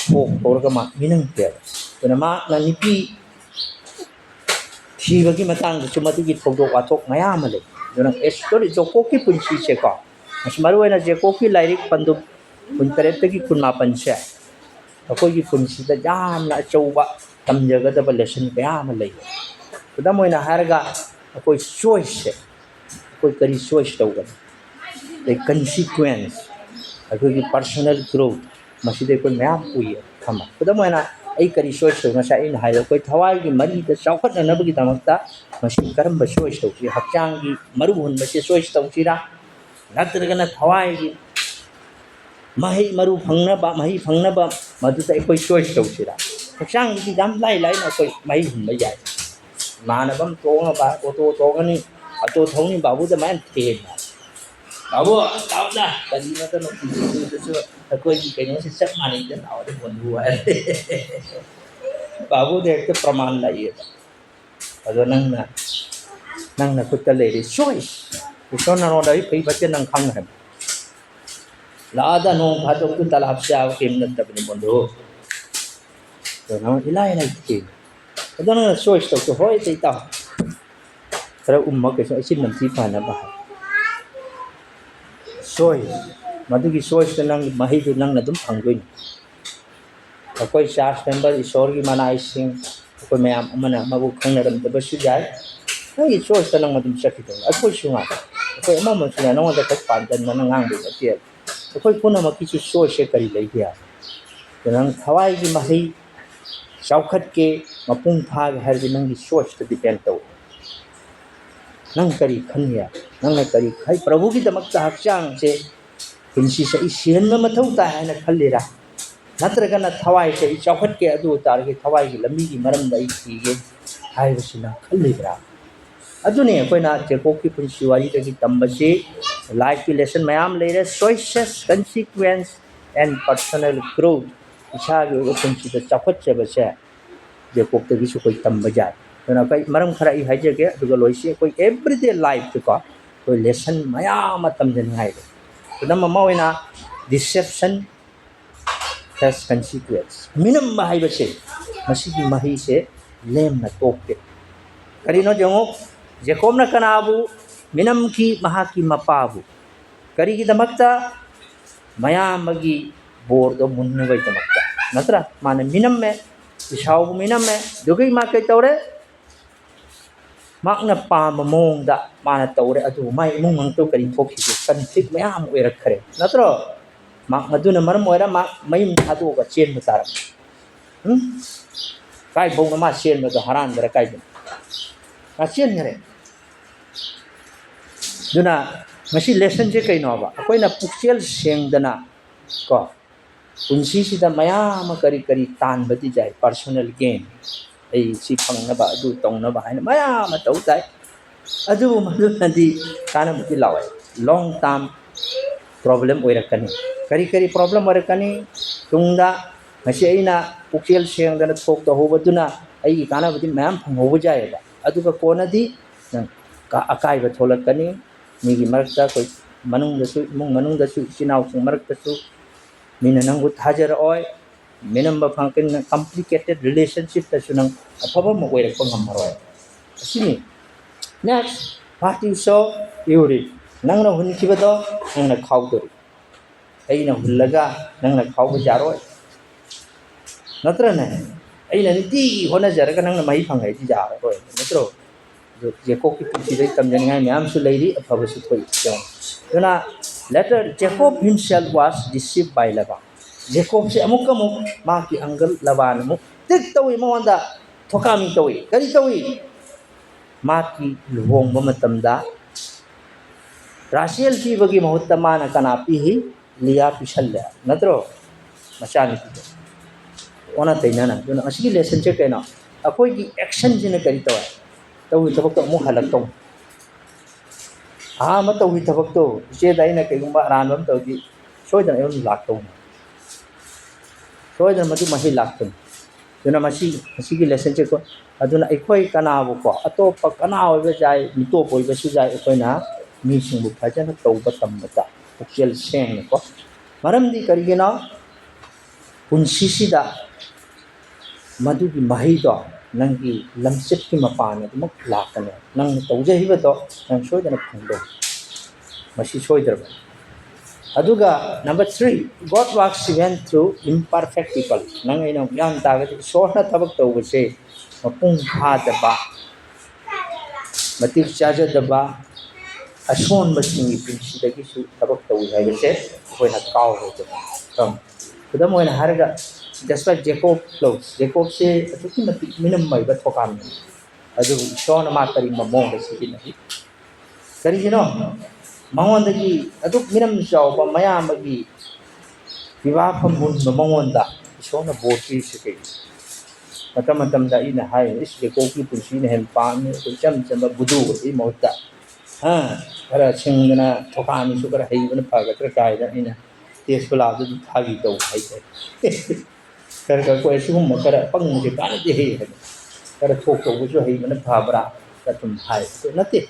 ꯊꯣꯛ ꯇꯧꯔꯒ ꯃꯥ ꯃꯤꯅꯝꯈ꯭ꯔꯦꯕ꯫ ꯑꯗꯨꯅ ꯃꯍꯥꯛꯅ ꯅꯨꯄꯤ ꯊꯤꯕꯒꯤ ꯃꯇꯥꯡꯗꯁꯨ ꯃꯗꯨꯒꯤ ꯊꯧꯗꯣꯛ ꯋꯥꯊꯣꯛ ꯃꯌꯥꯝ ꯑꯃ ꯂꯩ꯫ ꯑꯗꯨꯅ ꯑꯦꯁꯇꯔ, ꯖꯦꯀꯣꯕꯀꯤ ꯄꯨꯟꯁꯤꯁꯦꯀꯣ, ꯃꯁꯤ ꯃꯔꯨꯑꯣꯏꯅ ꯖꯦꯀꯣꯕꯀꯤ ꯂꯥꯏꯔꯤꯛ ꯄꯟꯗꯨꯞ ꯀꯨꯟꯇꯔꯦꯠꯇꯒꯤ ꯀꯨꯟꯃꯥꯄꯟꯁꯦ ꯑꯩꯈꯣꯏꯒꯤ ꯄꯨꯟꯁꯤꯗ ꯌꯥꯝꯅ ꯑꯆꯧꯕ ꯇꯝꯖꯒꯗꯕ lesson ꯀꯌꯥ ꯑꯃ ꯂꯩ꯫ ꯈꯨꯗꯝ ꯑꯣꯏꯅ ꯍꯥꯏꯔꯒ, ꯑꯩꯈꯣꯏ choiceꯁꯦ, ꯑꯩꯈꯣꯏ ꯀꯔꯤ choice ꯇꯧꯒꯅꯤ? ꯑꯗꯩ consequence, ꯑꯩꯈꯣꯏꯒꯤ personal growth, ꯃꯁꯤꯗ ꯑꯩꯈꯣꯏ ꯃꯌꯥꯝ ꯎꯏꯌꯦ꯫ ꯈꯪꯉꯕ? ꯈꯨꯗꯝ ꯑꯣꯏꯅ, ꯑꯩ ꯀꯔꯤ choice ꯇꯧ? ꯉꯁꯥꯏ ꯑꯩꯅ ꯍꯥꯏꯗꯣ, ꯑꯩꯈꯣꯏ ꯊꯋꯥꯏꯒꯤ ꯃꯔꯤꯗ ꯆꯥꯎꯈꯠꯅꯅꯕꯒꯤꯗꯃꯛꯇ ꯃꯁꯤ ꯀꯔꯝꯕ choice ꯇꯧꯁꯤ? ꯍꯛꯆꯥꯡꯒꯤ ꯃꯔꯨ ꯍꯨꯟꯕꯁꯦ choice ꯇꯧꯁꯤꯔꯥ, ꯅꯠꯇ꯭ꯔꯒꯅ ꯊꯋꯥꯏꯒꯤ ꯃꯍꯩ ꯃꯔꯨ ꯐꯪꯅꯕ, ꯃꯍꯩ ꯐꯪꯅꯕ ꯃꯗꯨꯗ ꯑꯩꯈꯣꯏ choice ꯇꯧꯁꯤꯔꯥ? ꯍꯛꯆꯥꯡꯒꯤꯗꯤ ꯌꯥꯝ ꯂꯥꯏ ꯂꯥꯏꯅ ꯑꯩꯈꯣꯏ ꯃꯍꯩ ꯍꯨꯟꯕ ꯌꯥꯏ꯫ ꯏꯃꯥꯟꯅꯕ ꯑꯃ ꯇꯣꯡꯉꯒ ꯑꯣꯇꯣ ꯇꯣꯡꯉꯅꯤ, ꯑꯣꯇꯣ ꯊꯧꯅꯤ, ꯕꯥꯕꯨꯗ ꯃꯌꯥꯝ ꯊꯦꯡꯅ, "ꯕꯥꯕꯨ, ꯂꯥꯎꯅ, ꯀꯔꯤꯅꯣꯗꯅꯣ ꯄꯨꯟꯁꯤꯗꯁꯨ ꯑꯩꯈꯣꯏꯒꯤ ꯀꯩꯅꯣꯁꯦ ꯆꯞ ꯃꯥꯟꯅꯩꯗ, ꯂꯥꯎꯗ ꯕꯣꯟꯗꯨ" ꯍꯥꯏꯔꯦ꯫ ꯕꯥꯕꯨꯗ ꯍꯦꯛꯇ ꯄ꯭ꯔꯃꯥꯟ ꯂꯥꯛꯑꯦꯕ꯫ ꯑꯗꯣ ꯅꯪꯅ, ꯅꯪꯅ ꯈꯨꯠꯇ ꯂꯩꯔꯤ choice꯫ ꯏꯁꯣꯔꯅ ꯅꯉꯣꯟꯗ ꯑꯩ ꯐꯩ ꯐꯠꯇꯦ ꯅꯪ ꯈꯪꯈ꯭ꯔꯦ꯫ ꯂꯥꯛꯑꯗ ꯅꯣꯡ ꯐꯥꯗꯣꯛꯇ ꯇꯂꯥꯞ ꯆꯥꯕ ꯀꯩꯝ ꯅꯠꯇꯕꯅꯤ ꯕꯣꯟꯗꯨ꯫ ꯑꯗꯣ ꯅꯪ ꯏꯂꯥꯏ ꯂꯥꯏꯊꯦꯡ꯫ ꯑꯗꯣ ꯅꯪꯅ choice ꯇꯧꯁꯨ, "ꯍꯣꯏ, ꯏꯇꯩ ꯏꯇꯥꯎ, ꯈꯔ ꯎꯝꯃ ꯀꯩꯁꯨ ꯑꯩꯁꯤ ꯅꯝꯊꯤ ꯐꯅꯕ" ꯍꯥꯏ꯫ Choice꯫ ꯃꯗꯨꯒꯤ choiceꯇ ꯅꯪ ꯃꯍꯩꯗꯨ ꯅꯪꯅ ꯑꯗꯨꯝ ꯐꯪꯗꯣꯏꯅꯤ꯫ ꯑꯩꯈꯣꯏ church member, ꯏꯁꯣꯔꯒꯤ ꯃꯅꯥꯏꯁꯤꯡ, ꯑꯩꯈꯣꯏ ꯃꯌꯥꯝ ꯑꯃꯅ ꯑꯃꯕꯨ ꯈꯪꯅꯔꯝꯗꯕꯁꯨ ꯌꯥꯏ꯫ ꯅꯪꯒꯤ choiceꯇ ꯅꯪ ꯑꯗꯨꯝ ꯆꯠꯈꯤꯗꯧꯅꯤ꯫ ꯑꯩꯈꯣꯏꯁꯨ ꯉꯥꯏ꯫ ꯑꯩꯈꯣꯏ ꯑꯃꯃꯝꯁꯨ ꯉꯥꯏ꯫ ꯅꯉꯣꯟꯗ ꯈꯛ ꯄꯥꯟꯗꯟꯗꯅ ꯉꯥꯡꯕ ꯅꯠꯇꯦ꯫ ꯑꯩꯈꯣꯏ ꯄꯨꯝꯅꯃꯛꯀꯤꯁꯨ choiceꯁꯦ ꯀꯔꯤ ꯂꯩꯒꯦ? ꯑꯗꯨ ꯅꯪ ꯊꯋꯥꯏꯒꯤ ꯃꯍꯩ ꯆꯥꯎꯈꯠꯀꯦ, ꯃꯄꯨꯡ ꯐꯥꯒꯦ ꯍꯥꯏꯔꯗꯤ ꯅꯪꯒꯤ ꯆꯣꯏꯁꯇ ꯗꯤꯄꯦꯟ ꯇꯧꯏ꯫ ꯅꯪ ꯀꯔꯤ ꯈꯟꯒꯦ? ꯅꯪꯅ ꯀꯔꯤ ꯈꯟ-, ꯄ꯭ꯔꯚꯨꯒꯤꯗꯃꯛꯇ ꯍꯛꯆꯥꯡꯁꯦ, ꯄꯨꯟꯁꯤꯁꯦ ꯑꯩ ꯁꯤꯍꯟꯕ ꯃꯊꯧ ꯇꯥꯏ ꯍꯥꯏꯅ ꯈꯜꯂꯤꯔꯥ? ꯅꯠꯇ꯭ꯔꯒꯅ ꯊꯋꯥꯏꯁꯦ ꯑꯩ ꯆꯥꯎꯈꯠꯀꯦ, ꯑꯗꯨ ꯑꯣꯏ ꯇꯥꯔꯒꯗꯤ ꯊꯋꯥꯏꯒꯤ ꯂꯝꯕꯤꯒꯤ ꯃꯔꯝꯗ ꯑꯩ ꯊꯤꯒꯦ ꯍꯥꯏꯕꯁꯤ ꯅꯪ ꯈꯜꯂꯤꯕ꯭ꯔꯥ? ꯑꯗꯨꯅꯤ ꯑꯩꯈꯣꯏꯅ ꯖꯦꯀꯣꯕꯀꯤ ꯄꯨꯟꯁꯤ ꯋꯥꯔꯤꯗꯒꯤ ꯇꯝꯕꯁꯤ꯫ ꯂꯥꯏꯐꯀꯤ ꯂꯦꯁꯟ ꯃꯌꯥꯝ ꯂꯩꯔꯦ꯫ Choices, consequence and personal growth, ꯏꯁꯥꯒꯤ ꯑꯣꯏꯕ ꯄꯨꯟꯁꯤꯗ ꯆꯥꯎꯈꯠꯆꯕꯁꯦ ꯖꯦꯀꯣꯕꯇꯒꯤꯁꯨ ꯑꯩꯈꯣꯏ ꯇꯝꯕ ꯌꯥꯏ꯫ ꯑꯗꯨꯅ ꯑꯩꯈꯣꯏ ꯃꯔꯝ ꯈꯔ ꯑꯩ ꯍꯥꯏꯖꯒꯦ, ꯑꯗꯨꯒ ꯂꯣꯏꯁꯤ꯫ ꯑꯩꯈꯣꯏ ꯑꯦꯕ꯭ꯔꯤꯗꯦ ꯂꯥꯏꯐꯇꯀꯣ ꯑꯩꯈꯣꯏ ꯂꯦꯁꯟ ꯃꯌꯥꯝ ꯑꯃ ꯇꯝꯖꯅꯤꯡꯉꯥꯏ ꯂꯩ꯫ ꯈꯨꯗꯝ ꯑꯃ ꯑꯣꯏꯅ, deception has consequence꯫ ꯃꯤꯅꯝꯕ ꯍꯥꯏꯕꯁꯦ, ꯃꯁꯤꯒꯤ ꯃꯍꯩꯁꯦ ꯂꯦꯝꯅ ꯇꯣꯛꯇꯦ꯫ ꯀꯔꯤꯅꯣ ꯌꯦꯡꯉꯨ, ꯖꯦꯀꯣꯕꯅ ꯀꯅꯥꯕꯨ ꯃꯤꯅꯝꯈꯤ? ꯃꯍꯥꯛꯀꯤ ꯃꯄꯥꯕꯨ꯫ ꯀꯔꯤꯒꯤꯗꯃꯛꯇ? ꯃꯌꯥꯝꯕꯒꯤ ꯕꯣꯔꯗꯣ ꯃꯨꯟꯅꯕꯒꯤꯗꯃꯛꯇ, ꯅꯠꯇ꯭ꯔꯥ? ꯃꯥꯅ ꯃꯤꯅꯝꯃꯦ, ꯏꯁꯥꯎꯕꯨ ꯃꯤꯅꯝꯃꯦ꯫ ꯑꯗꯨꯒꯤ ꯃꯥ ꯀꯩ ꯇꯧꯔꯦ? ꯃꯍꯥꯛꯅ ꯄꯥꯝꯕ ꯃꯑꯣꯡꯗ ꯃꯥꯅ ꯇꯧꯔꯦ, ꯑꯗꯨꯕꯨ ꯃꯥꯏ ꯏꯃꯨꯡ ꯃꯅꯨꯡꯗ ꯀꯔꯤ ꯊꯣꯛꯈꯤꯒꯦ? ꯀꯟꯐ꯭ꯂꯤꯛ ꯃꯌꯥꯝ ꯑꯃ ꯑꯣꯏꯔꯛꯈ꯭ꯔꯦ, ꯅꯠꯇ꯭ꯔꯣ? ꯃꯍꯥꯛ ꯃꯗꯨꯅ ꯃꯔꯝ ꯑꯣꯏꯔ ꯃꯍꯥꯛ ꯃꯌꯨꯝ ꯊꯥꯗꯣꯛꯑꯒ ꯆꯦꯟꯕ ꯇꯥꯔꯛꯄ꯫ ꯎꯝ? ꯀꯥꯏꯐꯥꯎꯅꯣ ꯃꯥ ꯆꯦꯟꯕꯗꯣ? ꯍꯥꯔꯥꯟꯗꯔ ꯀꯥꯏꯗꯅꯣ? ꯃꯥ ꯆꯦꯟꯈ꯭ꯔꯦ꯫ ꯑꯗꯨꯅ ꯉꯁꯤ ꯂꯦꯁꯟꯁꯦ ꯀꯩꯅꯣꯕ? ꯑꯩꯈꯣꯏꯅ ꯄꯨꯛꯆꯦꯜ ꯁꯦꯡꯗꯅ ꯀꯣ, ꯄꯨꯟꯁꯤꯁꯤꯗ ꯃꯌꯥꯝ ꯑꯃ ꯀꯔꯤ ꯀꯔꯤ ꯇꯥꯟꯕꯗꯤ ꯌꯥꯏ, personal gain, ꯑꯩ ꯁꯤ ꯐꯪꯅꯕ, ꯑꯗꯨ ꯇꯧꯅꯕ ꯍꯥꯏꯅ ꯃꯌꯥꯝ ꯑꯃ ꯇꯧ ꯇꯥꯏ꯫ ꯑꯗꯨꯕꯨ ꯃꯗꯨꯅꯗꯤ ꯀꯥꯟꯅꯕꯗꯤ ꯂꯥꯛꯑꯣꯏ꯫ Long term problem ꯑꯣꯏꯔꯛꯀꯅꯤ꯫ ꯀꯔꯤ ꯀꯔꯤ problem ꯑꯣꯏꯔꯛꯀꯅꯤ? ꯇꯨꯡꯗ ꯉꯁꯤ ꯑꯩꯅ ꯄꯨꯛꯆꯦꯜ ꯁꯦꯡꯗꯅ ꯊꯣꯛ ꯇꯧꯍꯧꯕꯗꯨꯅ ꯑꯩꯒꯤ ꯀꯥꯟꯅꯕꯗꯤ ꯃꯌꯥꯝ ꯐꯪꯍꯧꯕ ꯌꯥꯏꯑꯕ, ꯑꯗꯨꯒ ꯀꯣꯟꯅꯗꯤ ꯅꯪ ꯀ-, ꯑꯀꯥꯏꯕ ꯊꯣꯛꯂꯛꯀꯅꯤ꯫ ꯃꯤꯒꯤ ꯃꯔꯛꯇ, ꯑꯩꯈꯣꯏ ꯃꯅꯨꯡꯗꯁꯨ, ꯏꯃꯨꯡ ꯃꯅꯨꯡꯗꯁꯨ, ꯏꯆꯤꯟ ꯏꯅꯥꯎꯁꯤꯡ ꯃꯔꯛꯇꯁꯨ ꯃꯤꯅ ꯅꯪꯕꯨ ꯊꯥꯖꯔꯛꯑꯣꯏ꯫ ꯃꯤꯅꯝꯕ ꯐꯪꯉꯛꯀꯅꯤ꯫ ꯅꯪ complicated relationshipꯇꯁꯨ ꯅꯪ ꯑꯐꯕ ꯑꯃ ꯑꯣꯏꯔꯛꯄ ꯉꯝꯃꯔꯣꯏ꯫ ꯑꯁꯤꯅꯤ꯫ Next, what you sow, you reap. ꯅꯪꯅ ꯍꯨꯟꯈꯤꯕꯗꯣ ꯅꯪꯅ ꯈꯥꯎꯗꯣꯔꯤ꯫ ꯑꯩꯅ ꯍꯨꯜꯂꯒ ꯅꯪꯅ ꯈꯥꯎꯕ ꯌꯥꯔꯣꯏ, ꯅꯠꯇ꯭ꯔꯅꯦ? ꯑꯩꯅ ꯅꯨꯡꯇꯤꯒꯤ ꯍꯣꯠꯅꯖꯔꯒ ꯅꯪꯅ ꯃꯍꯩ ꯐꯪꯉꯦ ꯍꯥꯏꯗꯤ ꯌꯥꯔꯔꯣꯏ, ꯅꯠꯇ꯭ꯔꯣ? ꯑꯗꯨ ꯖꯦꯀꯣꯕꯀꯤ ꯄꯨꯟꯁꯤꯗꯒꯤ ꯇꯝꯖꯅꯤꯡꯉꯥꯏ ꯃꯌꯥꯝꯁꯨ ꯂꯩꯔꯤ, ꯑꯐꯕꯁꯨ ꯊꯣꯛꯏ꯫ ꯑꯗꯨꯅ later Jacob himself was deceived by Laban. ꯖꯦꯀꯣꯕꯁꯦ ꯑꯃꯨꯛꯀ ꯑꯃꯨꯛ ꯃꯍꯥꯛꯀꯤ uncle ꯂꯕꯥꯟ ꯑꯃꯨꯛ ꯇ꯭ꯔꯤꯠ ꯇꯧꯏ, ꯃꯉꯣꯟꯗ ꯊꯣꯀꯥꯃꯤ ꯇꯧꯏ꯫ ꯀꯔꯤ ꯇꯧꯏ? ꯃꯍꯥꯛꯀꯤ ꯂꯨꯍꯣꯡꯕ ꯃꯇꯝꯗ ꯔꯥꯁꯦꯜ ꯄꯤꯕꯒꯤ ꯃꯍꯨꯠꯇ ꯃꯥꯅ ꯀꯅꯥ ꯄꯤꯈꯤ? ꯂꯤꯌꯥ ꯄꯤꯁꯜꯂꯦ, ꯅꯠꯇ꯭ꯔꯣ? ꯃꯆꯥꯅꯨꯄꯤꯗꯣ ꯑꯣꯟꯅ ꯇꯩꯅꯅ꯫ ꯑꯗꯨꯅ ꯑꯁꯤꯒꯤ ꯂꯦꯁꯟꯁꯦ ꯀꯩꯅꯣ? ꯑꯩꯈꯣꯏꯒꯤ ꯑꯦꯛꯁꯟꯁꯤꯅ ꯀꯔꯤ ꯇꯧꯋꯦ? ꯇꯧꯔꯤ ꯊꯕꯛꯇꯣ ꯑꯃꯨꯛ ꯍꯜꯂꯛꯇꯧ꯫ ꯑꯍꯥꯟꯕ ꯇꯧꯔꯤ ꯊꯕꯛꯇꯣ, ꯏꯆꯦꯗ ꯑꯩꯅ ꯀꯩꯒꯨꯝꯕ ꯑꯔꯥꯟꯕ ꯑꯃ ꯇꯧꯔꯗꯤ ꯁꯣꯏꯗꯅ ꯑꯩꯉꯣꯟꯗ ꯂꯥꯛꯇꯧꯅꯤ, ꯁꯣꯏꯗꯅ ꯃꯗꯨ ꯃꯍꯩ ꯂꯥꯛꯇꯣꯏꯅꯤ꯫ ꯑꯗꯨꯅ ꯃꯁꯤ, ꯃꯁꯤꯒꯤ ꯂꯦꯁꯟꯁꯦ ꯑꯩꯈꯣꯏ, ꯑꯗꯨꯅ ꯑꯩꯈꯣꯏ ꯀꯅꯥꯕꯨꯀꯣ, ꯑꯇꯣꯞꯄ ꯀꯅꯥ ꯑꯣꯏꯕ ꯌꯥꯏ, ꯃꯤꯇꯣꯞ ꯑꯣꯏꯕꯁꯨ ꯌꯥꯏ, ꯑꯩꯈꯣꯏꯅ ꯃꯤꯁꯤꯡꯕꯨ ꯐꯖꯅ ꯇꯧꯕ ꯇꯝꯕꯗ ꯄꯨꯛꯆꯦꯜ ꯁꯦꯡꯅꯀꯣ꯫ ꯃꯔꯝꯗꯤ ꯀꯔꯤꯒꯤꯅꯣ? ꯄꯨꯟꯁꯤꯁꯤꯗ ꯃꯗꯨꯒꯤ ꯃꯍꯩꯗꯣ ꯅꯪꯒꯤ ꯂꯝꯆꯠꯀꯤ ꯃꯄꯥꯟ ꯑꯗꯨꯃꯛ ꯂꯥꯛꯀꯅꯤ꯫ ꯅꯪꯅ ꯇꯧꯖꯈꯤꯕꯗꯣ ꯅꯪ ꯁꯣꯏꯗꯅ ꯐꯪꯗꯧ, ꯃꯁꯤ ꯁꯣꯏꯗ꯭ꯔꯕꯅꯤ꯫ ꯑꯗꯨꯒ number three, God works even through imperfect people. ꯅꯪ ꯑꯩꯅ ꯑꯃꯨꯛ ꯌꯥꯝ ꯇꯥꯔꯒꯗꯤ ꯏꯁꯣꯔꯅ ꯊꯕꯛ ꯇꯧꯕꯁꯦ ꯃꯄꯨꯡ ꯐꯥꯗꯕ, ꯃꯇꯤꯛ ꯆꯥꯖꯗꯕ, ꯑꯁꯣꯟꯕꯁꯤꯡꯒꯤ ꯄꯨꯟꯁꯤꯗꯒꯤꯁꯨ ꯊꯕꯛ ꯇꯧꯏ ꯍꯥꯏꯕꯁꯦ ꯑꯩꯈꯣꯏꯅ ꯀꯥꯎꯔꯣꯏꯗꯕ꯫ ꯈꯨꯗꯝ ꯑꯣꯏꯅ ꯍꯥꯏꯔꯒ, that's why ꯖꯦꯀꯣꯕ ꯂꯧ꯫ ꯖꯦꯀꯣꯕꯁꯦ ꯑꯗꯨꯛꯀꯤ ꯃꯇꯤꯛ ꯃꯤꯅꯝ ꯑꯣꯏꯕ ꯊꯧꯀꯥꯝꯅꯤ꯫ ꯑꯗꯨꯕꯨ ꯏꯁꯣꯔꯅ ꯃꯥ ꯀꯔꯤꯒꯨꯝꯕ ꯃꯑꯣꯡꯗ ꯁꯤꯖꯤꯟꯅꯈꯤ? ꯀꯔꯤꯒꯤꯅꯣ? ꯃꯉꯣꯟꯗꯒꯤ ꯑꯗꯨꯛ ꯃꯤꯅꯝ ꯆꯥꯎꯕ ꯃꯌꯥꯝ ꯑꯃꯒꯤ ꯄꯤꯕꯥ ꯐꯝ ꯃꯨꯟꯕ ꯃꯉꯣꯟꯗ ꯏꯁꯣꯔꯅ ꯕꯣꯔ ꯄꯤꯔꯤꯁꯤ ꯀꯩꯒꯤꯅꯣ? ꯃꯇꯝ ꯃꯇꯝꯗ ꯑꯩꯅ ꯍꯥꯏ, "ꯏꯁ, ꯖꯦꯀꯣꯕꯀꯤ ꯄꯨꯟꯁꯤꯅ ꯍꯦꯟꯅ ꯄꯥꯝꯃꯤ, ꯑꯩꯈꯣꯏ ꯏꯆꯝ ꯆꯝꯕ ꯕꯨꯗꯨꯒꯤ ꯃꯍꯨꯠꯇ, ꯍꯥ, ꯈꯔ ꯁꯤꯡꯗꯅ ꯊꯧꯀꯥꯃꯤꯁꯨ ꯈꯔ ꯍꯩꯕꯅ ꯐꯒꯗ꯭ꯔꯥ" ꯀꯥꯏꯅ ꯑꯩꯅ ꯇꯦꯁꯄꯂꯥꯗꯨ ꯑꯗꯨꯝ ꯐꯥꯒꯤ ꯇꯧꯕ ꯍꯥꯏꯇꯥꯔꯦ꯫ ꯈꯔ ꯈꯔ ꯑꯩꯈꯣꯏ ꯑꯁꯤꯒꯨꯝꯕ ꯈꯔ ꯄꯪꯕꯁꯦ ꯀꯥꯟꯅꯗꯦ ꯍꯥꯏ, ꯈꯔ ꯊꯣꯛ ꯇꯧꯕꯁꯨ ꯍꯩꯕꯅ ꯐꯕ꯭ꯔꯥ ꯑꯗꯨꯝ ꯍꯥꯏ꯫ ꯑꯗꯨ ꯅꯠꯇꯦ,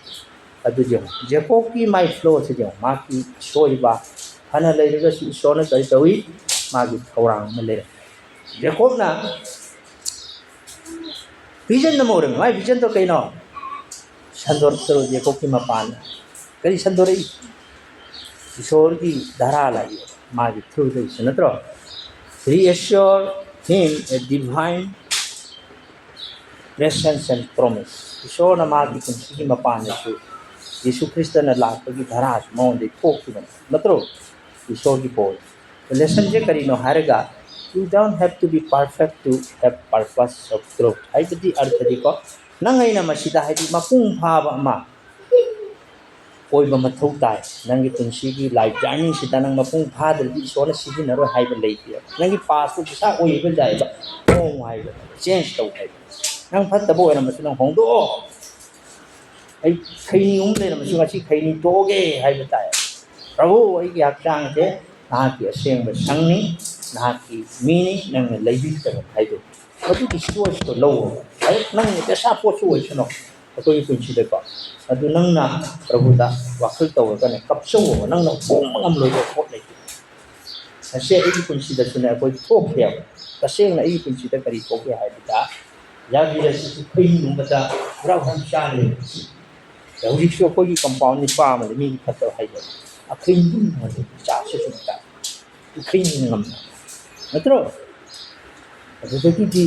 ꯑꯗꯨ ꯌꯦꯡꯉꯨ, ꯖꯦꯀꯣꯕꯀꯤ ꯃꯥꯏ ꯐ꯭ꯂꯣꯁꯤ ꯌꯦꯡꯉꯨ, ꯃꯥꯒꯤ ꯁꯣꯏꯕ ꯐꯅ ꯂꯩꯔꯒꯁꯨ ꯏꯁꯣꯔꯅ ꯀꯔꯤ ꯇꯧꯏ? ꯃꯥꯒꯤ ꯊꯧꯔꯥꯡ ꯑꯃ ꯂꯩꯔꯝꯃꯤ꯫ ꯖꯦꯀꯣꯕꯅ ꯚꯤꯖꯟ ꯑꯃ ꯎꯔꯝꯃꯤ꯫ ꯃꯥꯏ ꯚꯤꯖꯟꯗꯣ ꯀꯩꯅꯣ? ꯁꯟꯗꯣꯔꯛꯇ꯭ꯔꯣ ꯖꯦꯀꯣꯕꯀꯤ ꯃꯄꯥꯟ? ꯀꯔꯤ ꯁꯟꯗꯣꯔꯛꯏ? ꯏꯁꯣꯔꯒꯤ ꯙꯔꯥ ꯂꯥꯛꯏ ꯃꯥꯒꯤ ꯊ꯭ꯔꯨꯗꯒꯤꯁꯨ, ꯅꯠꯇ꯭ꯔꯣ? Reassure him a divine presence and promise. ꯏꯁꯣꯔꯅ ꯃꯥꯒꯤ ꯄꯨꯟꯁꯤꯒꯤ ꯃꯄꯥꯟꯗꯁꯨ ꯌꯦꯁꯨ ꯈ꯭ꯔꯤꯁꯇꯅ ꯂꯥꯛꯄꯒꯤ ꯙꯔꯥꯁꯨ ꯃꯉꯣꯟꯗꯒꯤ ꯊꯣꯛꯈꯤꯕꯅꯤ, ꯅꯠꯇ꯭ꯔꯣ? ꯏꯁꯣꯔꯒꯤ ꯄꯣꯠ꯫ ꯂꯦꯁꯟꯁꯦ ꯀꯔꯤꯅꯣ ꯍꯥꯏꯔꯒ, You don't have to be perfect to have purpose of growth. ꯍꯥꯏꯕꯗꯤ ꯑꯔꯊꯗꯤꯀꯣ, ꯅꯪ ꯑꯩꯅ ꯃꯁꯤꯗ ꯍꯥꯏꯗꯤ ꯃꯄꯨꯡ ꯐꯥꯕ ꯑꯃ ꯑꯣꯏꯕ ꯃꯊꯧ ꯇꯥꯏ꯫ ꯅꯪꯒꯤ ꯄꯨꯟꯁꯤꯒꯤ life journey ꯁꯤꯗ ꯅꯪ ꯃꯄꯨꯡ ꯐꯥꯗ꯭ꯔꯗꯤ ꯏꯁꯣꯔꯅ ꯁꯤꯖꯤꯟꯅꯔꯣꯏ ꯍꯥꯏꯕ ꯂꯩꯇꯦ꯫ ꯅꯪꯒꯤ past ꯇꯨ ꯄꯩꯁꯥ ꯑꯣꯏꯕ ꯌꯥꯏꯕ, ꯍꯣꯡꯉꯨ ꯍꯥꯏꯕ, change ꯇꯧ ꯍꯥꯏꯕ꯫ ꯅꯪ ꯐꯠꯇꯕ ꯑꯣꯏꯔꯝꯃꯁꯨ ꯅꯪ ꯍꯣꯡꯗꯣꯛꯑꯣ꯫ ꯑꯩ ꯈꯩꯅꯤ ꯑꯍꯨꯝ ꯂꯩꯔꯝꯃꯁꯨ ꯉꯁꯤ ꯈꯩꯅꯤ ꯇꯣꯛꯑꯒꯦ ꯍꯥꯏꯕ ꯇꯥꯏ꯫ ꯄ꯭ꯔꯚꯨ, ꯑꯩꯒꯤ ꯍꯛꯆꯥꯡꯁꯦ ꯅꯍꯥꯛꯀꯤ ꯑꯁꯦꯡꯕ ꯁꯪꯅꯤ, ꯅꯍꯥꯛꯀꯤ ꯃꯤꯅꯤ, ꯅꯪꯅ ꯂꯩꯕꯤꯒꯗꯕꯅꯤ ꯍꯥꯏꯗꯣ꯫ ꯃꯗꯨꯒꯤ choice ꯇꯣ ꯂꯧꯑꯣ꯫ ꯍꯦꯛ ꯅꯪꯅ ꯄꯩꯁꯥ ꯄꯣꯠꯁꯨ ꯑꯣꯏꯁꯅꯨ ꯑꯩꯈꯣꯏꯒꯤ ꯄꯨꯟꯁꯤꯗꯀꯣ꯫ ꯑꯗꯨ ꯅꯪꯅ ꯄ꯭ꯔꯚꯨꯗ ꯋꯥꯈꯜ ꯇꯧꯔꯒꯅꯦ ꯀꯞꯆꯧꯑꯣ꯫ ꯅꯪꯅ ꯍꯣꯡꯕ ꯉꯝꯂꯣꯏꯗꯕ ꯄꯣꯠ ꯂꯩꯇꯦ꯫ ꯉꯁꯤ ꯑꯩꯒꯤ ꯄꯨꯟꯁꯤꯗꯁꯨꯅꯦ ꯑꯩꯈꯣꯏ ꯊꯣꯛꯈ꯭ꯔꯦꯕ꯫ ꯇꯁꯦꯡꯅ ꯑꯩꯒꯤ ꯄꯨꯟꯁꯤꯗ ꯀꯔꯤ ꯊꯣꯛꯀꯦ ꯍꯥꯏꯕꯗ, ꯌꯥꯕꯤꯔꯁꯤꯁꯨ ꯈꯨꯏꯒꯨꯝꯕꯗ ꯍꯨꯔꯥ ꯍꯨꯔꯥ ꯆꯥꯔꯦꯕ꯫ ꯍꯧꯖꯤꯛꯁꯨ ꯑꯩꯈꯣꯏꯒꯤ compound ꯅꯤꯄꯥ ꯑꯃꯗ ꯃꯤꯒꯤ ꯐꯠꯇꯕ ꯍꯥꯏꯗꯣ ꯑꯩꯈꯣꯏ ꯌꯨꯝ ꯍꯧꯖꯤꯛ ꯆꯥꯁꯨ ꯁꯨꯝ ꯆꯥ꯫ ꯑꯩꯈꯣꯏ ꯉꯝꯅ ꯅꯠꯇ꯭ꯔꯣ? ꯑꯗꯨꯗꯒꯤꯗꯤ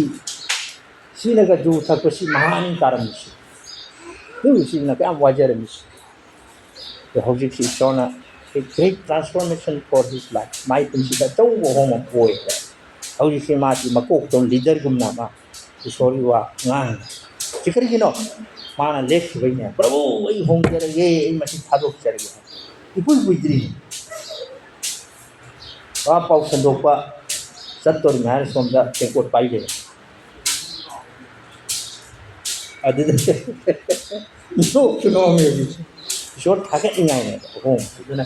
ꯁꯤꯅꯒ ꯖꯨ ꯊꯛꯄꯁꯤ ꯃꯍꯥꯅꯤ ꯇꯥꯔꯝꯃꯤꯁꯤ꯫ ꯖꯨꯁꯤꯅ ꯀꯌꯥꯝ ꯋꯥꯖꯔꯝꯃꯤꯁꯤ꯫ ꯑꯗꯣ ꯍꯧꯖꯤꯛꯁꯤ ꯏꯁꯣꯔꯅ a great transformation for his life꯫ ꯃꯥꯏ ꯄꯨꯟꯁꯤꯗ ꯑꯆꯧꯕ ꯑꯍꯣꯡꯕ ꯑꯃ ꯑꯣꯏꯈ꯭ꯔꯦ꯫ ꯍꯧꯖꯤꯛꯁꯤ ꯃꯥꯁꯤ ꯃꯀꯣꯛꯇꯣ leader ꯒꯨꯝꯅ ꯑꯃ ꯏꯁꯣꯔꯒꯤ ꯋꯥ ꯉꯥꯡꯉꯤ꯫ ꯁꯤ ꯀꯔꯤꯒꯤꯅꯣ? ꯃꯥꯅ ꯂꯦꯞꯈꯤꯕꯩꯅꯦ꯫ "ꯄ꯭ꯔꯚꯨ, ꯑꯩ ꯍꯣꯡꯖꯔꯒꯦ, ꯑꯩ ꯃꯁꯤ ꯊꯥꯗꯣꯛꯆꯔꯒꯦ"꯫ ꯏꯀꯨꯏ ꯀꯨꯏꯗ꯭ꯔꯤ꯫ ꯋꯥ ꯄꯥꯎ ꯁꯟꯗꯣꯛꯄ ꯆꯠꯇꯣꯔꯤꯃꯦ ꯍꯥꯏꯔ ꯁꯣꯝꯗ ꯇꯦꯡꯀꯣꯠ ꯄꯥꯏ ꯂꯩꯔꯦ꯫ ꯑꯗꯨꯗ ꯅꯣꯛꯁꯨ ꯅꯣꯛꯑꯝꯃꯦ ꯍꯧꯖꯤꯛꯁꯦ꯫ ꯏꯁꯣꯔ ꯊꯥꯒꯠꯅꯤꯡꯉꯥꯏꯅꯦꯕ ꯑꯍꯣꯡꯕꯁꯦ꯫ ꯑꯗꯨꯅ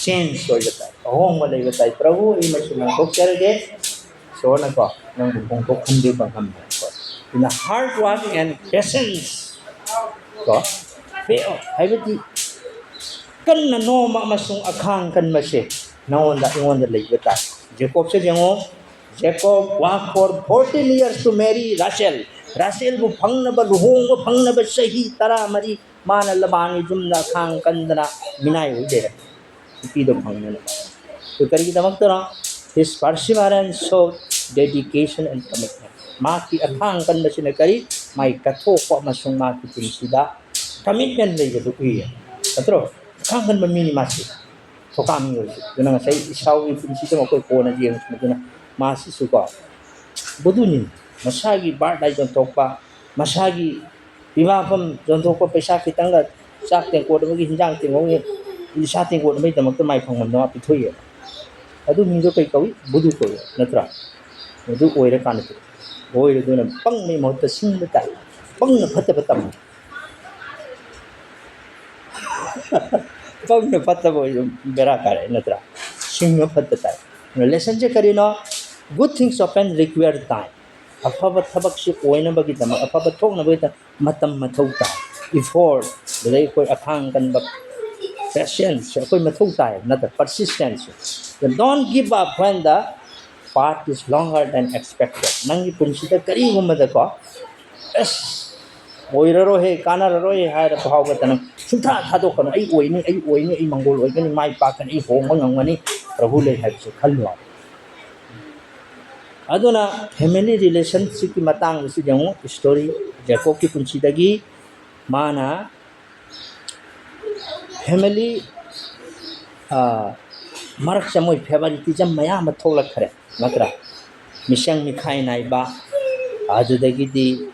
change ꯑꯣꯏꯕ ꯇꯥꯏ, ꯑꯍꯣꯡꯕ ꯂꯩꯕ ꯇꯥꯏ꯫ "ꯄ꯭ꯔꯚꯨ, ꯑꯩ ꯃꯁꯤ ꯂꯪꯊꯣꯛꯆꯔꯒꯦ"꯫ ꯏꯁꯣꯔꯅꯀꯣ ꯅꯪꯕꯨ ꯍꯣꯡꯗꯣꯛꯍꯟꯕꯤꯕ ꯉꯝꯕ꯫ ꯑꯗꯨꯅ hard work and patience ꯀꯣ, ꯍꯥꯏꯕꯗꯤ ꯀꯟꯅ ꯅꯣꯝꯕ ꯑꯃꯁꯨꯡ ꯑꯈꯥꯡ ꯀꯟꯕꯁꯦ ꯅꯉꯣꯟꯗ, ꯑꯩꯉꯣꯟꯗ ꯂꯩꯕ ꯇꯥꯏ꯫ ꯖꯦꯀꯣꯕꯁꯦ ꯌꯦꯡꯉꯣ, Jacob worked for fourteen years to marry Rachel꯫ ꯔꯥꯆꯦꯜꯕꯨ ꯐꯪꯅꯕ, ꯂꯨꯍꯣꯡꯕ ꯐꯪꯅꯕ ꯆꯍꯤ ꯇꯔꯥꯃꯔꯤ ꯃꯥꯅ ꯂꯕꯥꯟꯒꯤ ꯌꯨꯝꯗ ꯑꯈꯥꯡ ꯀꯟꯗꯅ ꯃꯤꯅꯥꯏ ꯑꯣꯏ ꯂꯩꯔꯝꯃꯤ꯫ ꯅꯨꯄꯤꯗꯣ ꯐꯪꯅꯅꯕ꯫ ꯑꯗꯨ ꯀꯔꯤꯒꯤꯗꯃꯛꯇꯅꯣ? His perseverance showed dedication and commitment꯫ ꯃꯍꯥꯛꯀꯤ ꯑꯈꯥꯡ ꯀꯟꯕꯁꯤꯅ ꯀꯔꯤ? ꯃꯥꯒꯤ ꯀꯠꯊꯣꯛꯄ ꯑꯃꯁꯨꯡ ꯃꯍꯥꯛꯀꯤ ꯄꯨꯟꯁꯤꯗ commitment ꯂꯩꯕꯗꯨ ꯎꯏꯌꯦ꯫ ꯅꯠꯇ꯭ꯔꯣ? ꯑꯈꯥꯡ ꯀꯟꯕ ꯃꯤꯅꯤ ꯃꯥꯁꯤ꯫ ꯊꯧꯀꯥ ꯃꯤ ꯑꯣꯏꯔꯁꯨ꯫ ꯑꯗꯨꯅ ꯉꯁꯥꯏ ꯏꯁꯥꯎꯒꯤ ꯄꯨꯟꯁꯤꯗ ꯃꯈꯣꯏ ꯀꯣꯟꯅ ꯌꯦꯡꯉꯁꯤ꯫ ꯑꯗꯨꯅ ꯃꯥꯁꯤꯁꯨꯀꯣ ꯕꯨꯗꯨꯅꯤ꯫ ꯃꯁꯥꯒꯤ ꯕꯥꯔꯠ ꯂꯥꯏ ꯌꯣꯟꯊꯣꯛꯄ, ꯃꯁꯥꯒꯤ ꯄꯤꯕꯥꯐꯝ ꯌꯣꯟꯊꯣꯛꯄ, ꯄꯩꯁꯥ ꯈꯤꯇꯪꯒ, ꯆꯥꯛ ꯇꯦꯡꯀꯣꯠ ꯑꯃꯒꯤ, ꯍꯤꯟꯖꯥꯡ ꯇꯦꯡꯀꯣꯠ ꯑꯃꯒꯤ, ꯅꯤꯁꯥ ꯇꯦꯡꯀꯣꯠ ꯑꯃꯒꯤꯗꯃꯛꯇ ꯃꯥꯏ ꯐꯪꯐꯝꯗ ꯃꯥ ꯄꯤꯊꯣꯛꯑꯦ꯫ ꯑꯗꯨ ꯃꯤꯗꯣ ꯀꯩ ꯀꯧꯏ? ꯕꯨꯗꯨ ꯀꯧꯏ, ꯅꯠꯇ꯭ꯔꯥ? ꯑꯗꯨ ꯑꯣꯏꯔꯀꯥꯟꯗ ꯑꯣꯏꯔꯗꯨꯅ ꯄꯪꯕꯒꯤ ꯃꯍꯨꯠꯇ ꯁꯤꯡꯕ ꯇꯥꯏ, ꯄꯪꯅ ꯐꯠꯇꯕ ꯇꯝꯃꯤ꯫ ꯄꯪꯅ ꯐꯠꯇꯕ ꯑꯣꯏ, ꯕꯦꯔꯥ ꯀꯥꯔꯦ, ꯅꯠꯇ꯭ꯔꯥ? ꯁꯤꯡꯕ ꯐꯠꯇ ꯇꯥꯏ꯫ ꯂꯦꯁꯟꯁꯦ ꯀꯔꯤꯅꯣ? Good things often require time. ꯑꯐꯕ ꯊꯕꯛꯁꯤ ꯑꯣꯏꯅꯕꯒꯤꯗꯃꯛ, ꯑꯐꯕ ꯊꯣꯛꯅꯕꯒꯤꯗꯃꯛ ꯃꯇꯝ ꯃꯊꯧ ꯇꯥꯏ꯫ Effort, ꯑꯗꯩ ꯑꯩꯈꯣꯏ ꯑꯈꯥꯡ ꯀꯟꯕ, patience, ꯑꯩꯈꯣꯏ ꯃꯊꯧ ꯇꯥꯏ, ꯅꯠꯇ꯭ꯔ? Persistence. Don't give up when the path is longer than expected. ꯅꯪꯒꯤ ꯄꯨꯟꯁꯤꯗ ꯀꯔꯤꯒꯨꯝꯕꯗꯀꯣ, ꯑꯁ, ꯑꯣꯏꯔꯔꯣꯏꯍꯦ, ꯀꯥꯟꯅꯔꯔꯣꯏ ꯍꯥꯏꯔ ꯐꯥꯎꯕꯗ ꯅꯪ ꯁꯨꯡꯊꯥ ꯊꯥꯗꯣꯛꯀꯅꯨ꯫ "ꯑꯩ ꯑꯣꯏꯅꯤ, ꯑꯩ ꯑꯣꯏꯅꯤ, ꯑꯩ ꯃꯪꯒꯣꯜ ꯑꯣꯏꯒꯅꯤ, ꯃꯥꯏ ꯄꯥꯛꯀꯅꯤ, ꯑꯩ ꯍꯣꯡꯕ ꯉꯝꯒꯅꯤ, ꯄ꯭ꯔꯚꯨ ꯂꯩ" ꯍꯥꯏꯕꯁꯦ ꯈꯜꯂꯨ꯫ ꯑꯗꯨꯅ family relationshipꯀꯤ ꯃꯇꯥꯡꯗꯁꯨ ꯌꯦꯡꯉꯨ, story, ꯖꯦꯀꯣꯕꯀꯤ ꯄꯨꯟꯁꯤꯗꯒꯤ ꯃꯥꯅ family, ꯑ, ꯃꯔꯛꯁꯦ ꯃꯣꯏ favoritism ꯃꯌꯥꯝ ꯑꯃ ꯊꯣꯛꯂꯛꯈ꯭ꯔꯦ, ꯅꯠꯇ꯭ꯔꯥ? ꯃꯤꯆꯪ ꯃꯤꯈꯥꯏ ꯅꯥꯏꯕ, ꯑꯗꯨꯗꯒꯤꯗꯤ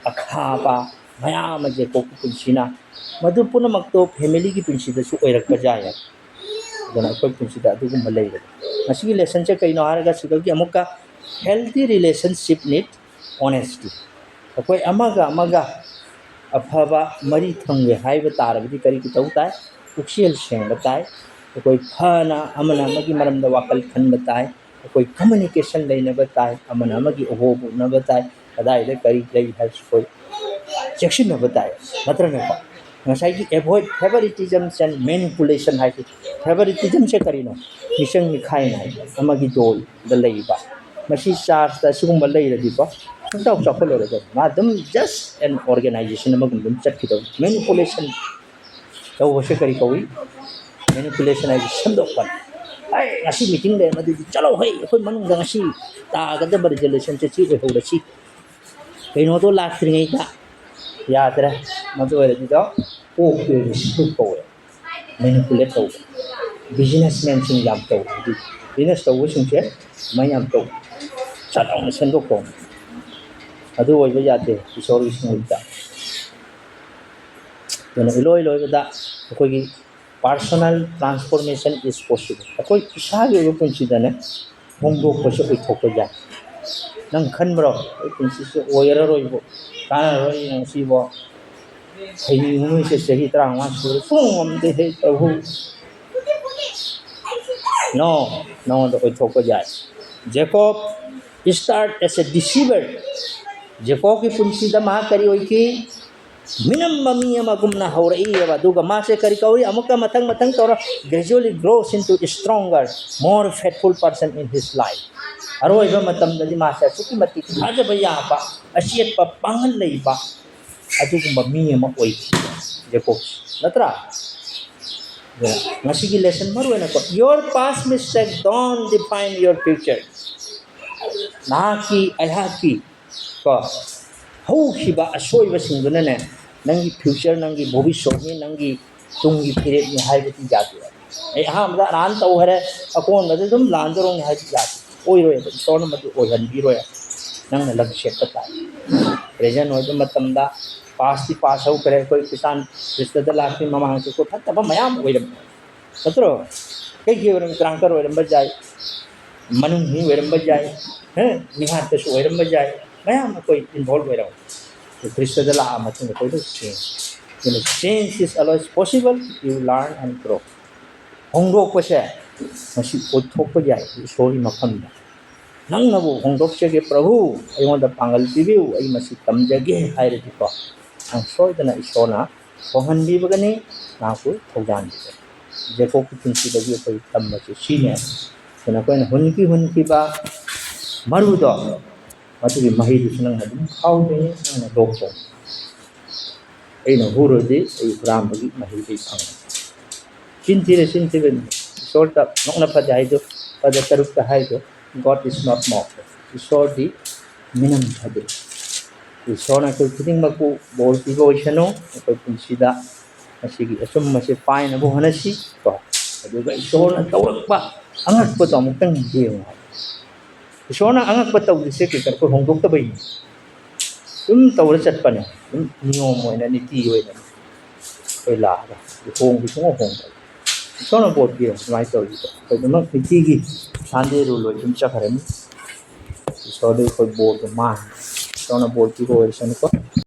ꯑꯈꯥꯕ ꯃꯌꯥꯝ ꯑꯃ ꯖꯦꯀꯣꯕꯀꯤ ꯄꯨꯟꯁꯤꯅ, ꯃꯗꯨ ꯄꯨꯝꯅꯃꯛꯇꯣ familyꯒꯤ ꯄꯨꯟꯁꯤꯗꯁꯨ ꯑꯣꯏꯔꯛꯄ ꯌꯥꯏ꯫ ꯑꯗꯨꯅ ꯑꯩꯈꯣꯏ ꯄꯨꯟꯁꯤꯗ ꯑꯗꯨꯒꯨꯝꯕ ꯂꯩꯔꯦ꯫ ꯉꯁꯤꯒꯤ lessonꯁꯦ ꯀꯩꯅꯣ ꯍꯥꯏꯔꯒ, ꯁꯤꯗꯒꯤ ꯑꯃꯨꯛꯀ healthy relationship need honesty꯫ ꯑꯩꯈꯣꯏ ꯑꯃꯒ ꯑꯃꯒ ꯑꯐꯕ ꯃꯔꯤ ꯊꯝꯒꯦ ꯍꯥꯏꯕ ꯇꯥꯔꯕꯗꯤ ꯀꯔꯤ ꯇꯧ ꯇꯥꯏ? ꯄꯨꯛꯆꯦꯜ ꯁꯦꯡꯕ ꯇꯥꯏ꯫ ꯑꯩꯈꯣꯏ ꯐꯅ ꯑꯃꯅ ꯑꯃꯒꯤ ꯃꯔꯝꯗ ꯋꯥꯈꯜ ꯈꯟꯕ ꯇꯥꯏ꯫ ꯑꯩꯈꯣꯏ communication ꯂꯩꯅꯕ ꯇꯥꯏ꯫ ꯑꯃꯅ ꯑꯃꯒꯤ ꯑꯍꯣꯕ ꯎꯅꯕ ꯇꯥꯏ꯫ ꯀꯗꯥꯏꯗ ꯀꯔꯤ ꯂꯩ ꯍꯥꯏꯕꯁꯤ ꯑꯩꯈꯣꯏ ꯆꯦꯛꯁꯤꯟꯅꯕ ꯇꯥꯏ, ꯅꯠꯇ꯭ꯔꯅꯦꯀꯣ? ꯉꯁꯥꯏꯒꯤ avoid favoritism and manipulation ꯍꯥꯏꯁꯤ, favoritismꯁꯦ ꯀꯔꯤꯅꯣ? ꯃꯤꯆꯪ ꯃꯤꯈꯥꯏ ꯅꯥꯏꯕ, ꯑꯃꯒꯤ ꯗꯣꯜꯗ ꯂꯩꯕ꯫ ꯃꯁꯤ ꯆꯥꯔꯆꯇ ꯑꯁꯤꯒꯨꯝꯕ ꯂꯩꯔꯗꯤꯀꯣ, ꯁꯨꯡꯆꯥꯎ ꯆꯥꯎꯈꯠꯂꯔꯣꯏꯗꯕ꯫ ꯃꯥ ꯑꯗꯨꯝ just an organization ꯑꯃꯒꯨꯝ ꯑꯗꯨꯝ ꯆꯠꯈꯤꯗꯧꯕ꯫ Manipulation ꯇꯧꯕꯁꯦ ꯀꯔꯤ ꯀꯧꯏ? Manipulation ꯍꯥꯏꯁꯦ ꯁꯦꯝꯗꯣꯛꯄ꯫ "ꯑꯩ ꯉꯁꯤ meeting ꯂꯩ, ꯃꯗꯨꯗꯤ ꯆꯠꯂꯣ ꯍꯩ, ꯑꯩꯈꯣꯏ ꯃꯅꯨꯡꯗ ꯉꯁꯤ ꯇꯥꯒꯗꯕ resolutionꯁꯦ ꯁꯤ ꯑꯣꯏꯍꯧꯔꯁꯤ, ꯀꯩꯅꯣꯗꯣ ꯂꯥꯛꯇ꯭ꯔꯤꯉꯩꯗ ꯌꯥꯗ꯭ꯔꯦ", ꯃꯗꯨ ꯑꯣꯏꯔꯗꯤꯗꯣ ꯀꯣꯛꯀꯤ ꯑꯣꯏꯕ ꯁꯤꯡꯂꯨꯞ ꯀꯧꯋꯦ꯫ Manipulate ꯇꯧꯕ꯫ Businessmanꯁꯤꯡ ꯌꯥꯝ ꯇꯧꯕ꯫ ꯍꯥꯏꯗꯤ business ꯇꯧꯕꯁꯤꯡꯁꯦ ꯃꯩ ꯌꯥꯝ ꯇꯧ, ꯆꯠ ꯂꯥꯎꯅ ꯁꯦꯝꯗꯣꯛꯇꯧꯅꯤ꯫ ꯑꯗꯨ ꯑꯣꯏꯕ ꯌꯥꯗꯦ ꯏꯁꯣꯔꯒꯤ ꯁꯤꯡꯂꯨꯞꯇ꯫ ꯑꯗꯨꯅ ꯏꯂꯣꯏ ꯂꯣꯏꯕꯗ ꯑꯩꯈꯣꯏꯒꯤ personal transformation is possible꯫ ꯑꯩꯈꯣꯏ ꯏꯁꯥꯒꯤ ꯑꯣꯏꯕ ꯄꯨꯟꯁꯤꯗꯅꯦ ꯍꯣꯡꯗꯣꯛꯄꯁꯨ ꯑꯣꯏꯊꯣꯛꯄ ꯌꯥꯏ꯫ ꯅꯪ ꯈꯟꯕ꯭ꯔꯣ, "ꯑꯩ ꯄꯨꯟꯁꯤꯁꯦ ꯑꯣꯏꯔꯔꯣꯏꯕꯣ, ꯀꯥꯟꯅꯔꯔꯣꯏ ꯉꯁꯤꯕꯣ, ꯍꯩꯅꯤꯡꯉꯣꯏꯁꯦ, ꯆꯍꯤ ꯇꯔꯥꯃꯉꯥ ꯁꯨꯔꯦ, ꯁꯨꯡ ꯉꯝꯗꯦ ꯍꯦ ꯄ꯭ꯔꯚꯨ"? No, ꯅꯉꯣꯟꯗ ꯑꯣꯏꯊꯣꯛꯄ ꯌꯥꯏ꯫ Jacob start as a deceiver꯫ ꯖꯦꯀꯣꯕꯀꯤ ꯄꯨꯟꯁꯤꯗ ꯃꯍꯥꯛ ꯀꯔꯤ ꯑꯣꯏꯈꯤ? ꯃꯤꯅꯝꯕ ꯃꯤ ꯑꯃꯒꯨꯝꯅ ꯍꯧꯔꯛꯏꯑꯕ꯫ ꯑꯗꯨꯒ ꯃꯥꯁꯦ ꯀꯔꯤ ꯀꯧꯏ? ꯑꯃꯨꯛꯀ ꯃꯊꯪ ꯃꯊꯪ ꯇꯧꯔ gradually grows into a stronger, more faithful person in his life꯫ ꯑꯔꯣꯏꯕ ꯃꯇꯝꯗꯗꯤ ꯃꯥꯁꯦ ꯑꯁꯨꯛꯀꯤ ꯃꯇꯤꯛ ꯊꯥꯖꯕ ꯌꯥꯕ, ꯑꯆꯦꯠꯄ ꯄꯥꯡꯒꯜ ꯂꯩꯕ ꯑꯗꯨꯒꯨꯝꯕ ꯃꯤ ꯑꯃ ꯑꯣꯏꯈꯤ ꯖꯦꯀꯣꯕ, ꯅꯠꯇ꯭ꯔꯥ? ꯑꯗꯨꯅ ꯉꯁꯤꯒꯤ lesson ꯃꯔꯨ ꯑꯣꯏꯅꯀꯣ, "Your past mistake don't define your future"꯫ ꯅꯍꯥꯛꯀꯤ, ꯑꯩꯍꯥꯛꯀꯤ ꯀꯣ, ꯍꯧꯈꯤꯕ ꯑꯁꯣꯏꯕꯁꯤꯡꯗꯨꯅꯅꯦ ꯅꯪꯒꯤ future, ꯅꯪꯒꯤ ꯚꯣꯕꯤꯁꯣꯠꯅꯤ, ꯅꯪꯒꯤ ꯇꯨꯡꯒꯤ ꯐꯤꯔꯦꯞꯅꯤ ꯍꯥꯏꯕꯗꯤ ꯌꯥꯗꯦ꯫ ꯑꯩ ꯑꯍꯥꯟꯕꯗ ꯑꯔꯥꯟ ꯇꯧꯈ꯭ꯔꯦ, ꯑꯀꯣꯟꯕꯗ ꯑꯗꯨꯝ ꯂꯥꯟꯗꯧꯔꯣꯡꯅꯤ ꯍꯥꯏꯕꯗꯤ ꯌꯥꯗꯦ꯫ ꯑꯣꯏꯔꯣꯏꯕ, ꯏꯁꯣꯔꯅ ꯃꯗꯨ ꯑꯣꯏꯍꯟꯕꯤꯔꯣꯏ꯫ ꯅꯪꯅ ꯂꯝ ꯁꯦꯠꯄ ꯇꯥꯏ꯫ Present ꯑꯣꯏꯕ ꯃꯇꯝꯗ pastꯇꯤ past ꯍꯧꯈ꯭ꯔꯦ꯫ ꯑꯩꯈꯣꯏ ꯈ꯭ꯔꯤꯁꯇꯥꯟ, ꯈ꯭ꯔꯤꯁꯇꯗ ꯂꯥꯛꯇ꯭ꯔꯤ ꯃꯃꯥꯡꯁꯨ ꯑꯩꯈꯣꯏ ꯐꯠꯇꯕ ꯃꯌꯥꯝ ꯑꯣꯏꯔꯝꯃꯤ, ꯅꯠꯇ꯭ꯔꯣ? ꯀꯩꯒꯤ ꯑꯣꯏꯔꯝꯃꯤ? Drunkard ꯑꯣꯏꯔꯝꯕ ꯌꯥꯏ, ꯃꯅꯨꯡ ꯃꯤ ꯑꯣꯏꯔꯝꯕ ꯌꯥꯏ, ꯍꯦ? ꯃꯤꯍꯥꯠꯄꯁꯨ ꯑꯣꯏꯔꯝꯕ ꯌꯥꯏ, ꯃꯌꯥꯝ ꯑꯩꯈꯣꯏ involve ꯑꯣꯏꯔꯝꯃꯤ꯫ ꯑꯗꯨ ꯈ꯭ꯔꯤꯁꯇꯗ ꯂꯥꯛꯑ ꯃꯇꯨꯡꯗ ꯑꯩꯈꯣꯏ ꯂꯣꯏ change꯫ ꯑꯗꯨꯅ change is always possible, you learn and grow꯫ ꯍꯣꯡꯗꯣꯛꯄꯁꯦ ꯃꯁꯤ ꯑꯣꯏꯊꯣꯛꯄ ꯌꯥꯏ ꯏꯁꯣꯔꯒꯤ ꯃꯐꯝꯗ꯫ ꯅꯪꯅꯕꯨ ꯍꯣꯡꯗꯣꯛꯆꯒꯦ ꯄ꯭ꯔꯚꯨ, ꯑꯩꯉꯣꯟꯗ ꯄꯥꯡꯒꯜ ꯄꯤꯕꯤꯌꯨ, ꯑꯩ ꯃꯁꯤ ꯇꯝꯖꯒꯦ ꯍꯥꯏꯔꯗꯤꯀꯣ, ꯅꯪ ꯁꯣꯏꯗꯅ ꯏꯁꯣꯔꯅ ꯍꯣꯡꯍꯟꯕꯤꯕꯒꯅꯤ, ꯅꯍꯥꯛꯄꯨ ꯊꯧꯖꯥꯟꯕꯤꯒꯅꯤ꯫ ꯖꯦꯀꯣꯕꯀꯤ ꯄꯨꯟꯁꯤꯗꯒꯤ ꯑꯩꯈꯣꯏ ꯇꯝꯕꯁꯦ ꯁꯤꯅꯦ꯫ ꯑꯗꯨꯅ ꯑꯩꯈꯣꯏꯅ ꯍꯨꯟꯈꯤ ꯍꯨꯟꯈꯤꯕ ꯃꯔꯨꯗꯣ, ꯃꯗꯨꯒꯤ ꯃꯍꯩꯗꯨꯁꯨ ꯅꯪꯅ ꯑꯗꯨꯝ ꯈꯥꯎꯗꯣꯏꯅꯤ, ꯅꯪꯅ ꯂꯣꯛꯇꯣꯏꯅꯤ꯫ ꯑꯩꯅ ꯍꯨꯔꯨꯔꯗꯤ ꯑꯩ ꯍꯨꯔꯥꯟꯕꯒꯤ ꯃꯍꯩ ꯑꯩ ꯐꯪꯒꯅꯤ꯫ ꯆꯤꯟ ꯊꯤꯔꯦ, ꯆꯤꯟ ꯊꯤꯕꯅꯤ꯫ ꯏꯁꯣꯔꯗ ꯅꯣꯛꯅ ꯐꯗꯦ ꯍꯥꯏꯗꯣ, ꯄꯗ ꯇꯔꯨꯛꯇ ꯍꯥꯏꯗꯣ, "God is not mocked"꯫ ꯏꯁꯣꯔꯗꯤ ꯃꯤꯅꯝ ꯐꯗꯦ꯫ ꯏꯁꯣꯔꯅ ꯑꯩꯈꯣꯏ ꯈꯨꯗꯤꯡꯃꯛꯄꯨ ꯕꯣꯔ ꯄꯤꯕ ꯑꯣꯏꯁꯅꯨ꯫ ꯑꯩꯈꯣꯏ ꯄꯨꯟꯁꯤꯗ ꯃꯁꯤꯒꯤ ꯑꯆꯨꯝꯕꯁꯦ ꯄꯥꯏꯅꯕ ꯍꯣꯠꯅꯁꯤ ꯀꯣ꯫ ꯑꯗꯨꯒ ꯏꯁꯣꯔꯅ ꯇꯧꯔꯛꯄ ꯑꯉꯛꯄꯗꯣ ꯑꯃꯨꯛꯇꯪ ꯌꯦꯡꯉꯨ ꯍꯥꯏꯕ꯫ ꯏꯁꯣꯔꯅ ꯑꯉꯛꯄ ꯇꯧꯔꯤꯁꯦ ꯀꯩ ꯀꯩꯅꯣ ꯑꯩꯈꯣꯏ ꯍꯣꯡꯗꯣꯛꯇꯕꯩꯅꯤ꯫ ꯑꯗꯨꯝ ꯇꯧꯔ ꯆꯠꯄꯅꯦ꯫ ꯑꯗꯨꯝ ꯅꯤꯌꯣꯝ ꯑꯣꯏꯅ, ꯅꯤꯇꯤ ꯑꯣꯏꯅ ꯑꯩꯈꯣꯏ ꯂꯥꯛꯑꯒ ꯍꯣꯡꯗꯤ ꯁꯨꯡꯍꯣꯡ ꯍꯣꯡꯗꯕ꯫ ꯏꯁꯣꯔꯅ ꯕꯣꯔ ꯄꯤꯔ ꯁꯨꯃꯥꯏꯅ ꯇꯧꯔꯤꯗꯣ ꯑꯩꯈꯣꯏ ꯑꯗꯨꯃꯛ ꯅꯤꯇꯤꯒꯤ ꯁꯟꯗꯦ ꯔꯨꯜ ꯑꯣꯏ ꯑꯗꯨꯝ ꯆꯠꯈ꯭ꯔꯅꯤ꯫ ꯏꯁꯣꯔꯗ ꯑꯩꯈꯣꯏ ꯕꯣꯔꯗꯣ ꯃꯥꯡꯉꯤ꯫ ꯏꯁꯣꯔꯅ ꯕꯣꯔ ꯄꯤꯕ ꯑꯣꯏꯔꯁꯅꯨꯀꯣ꯫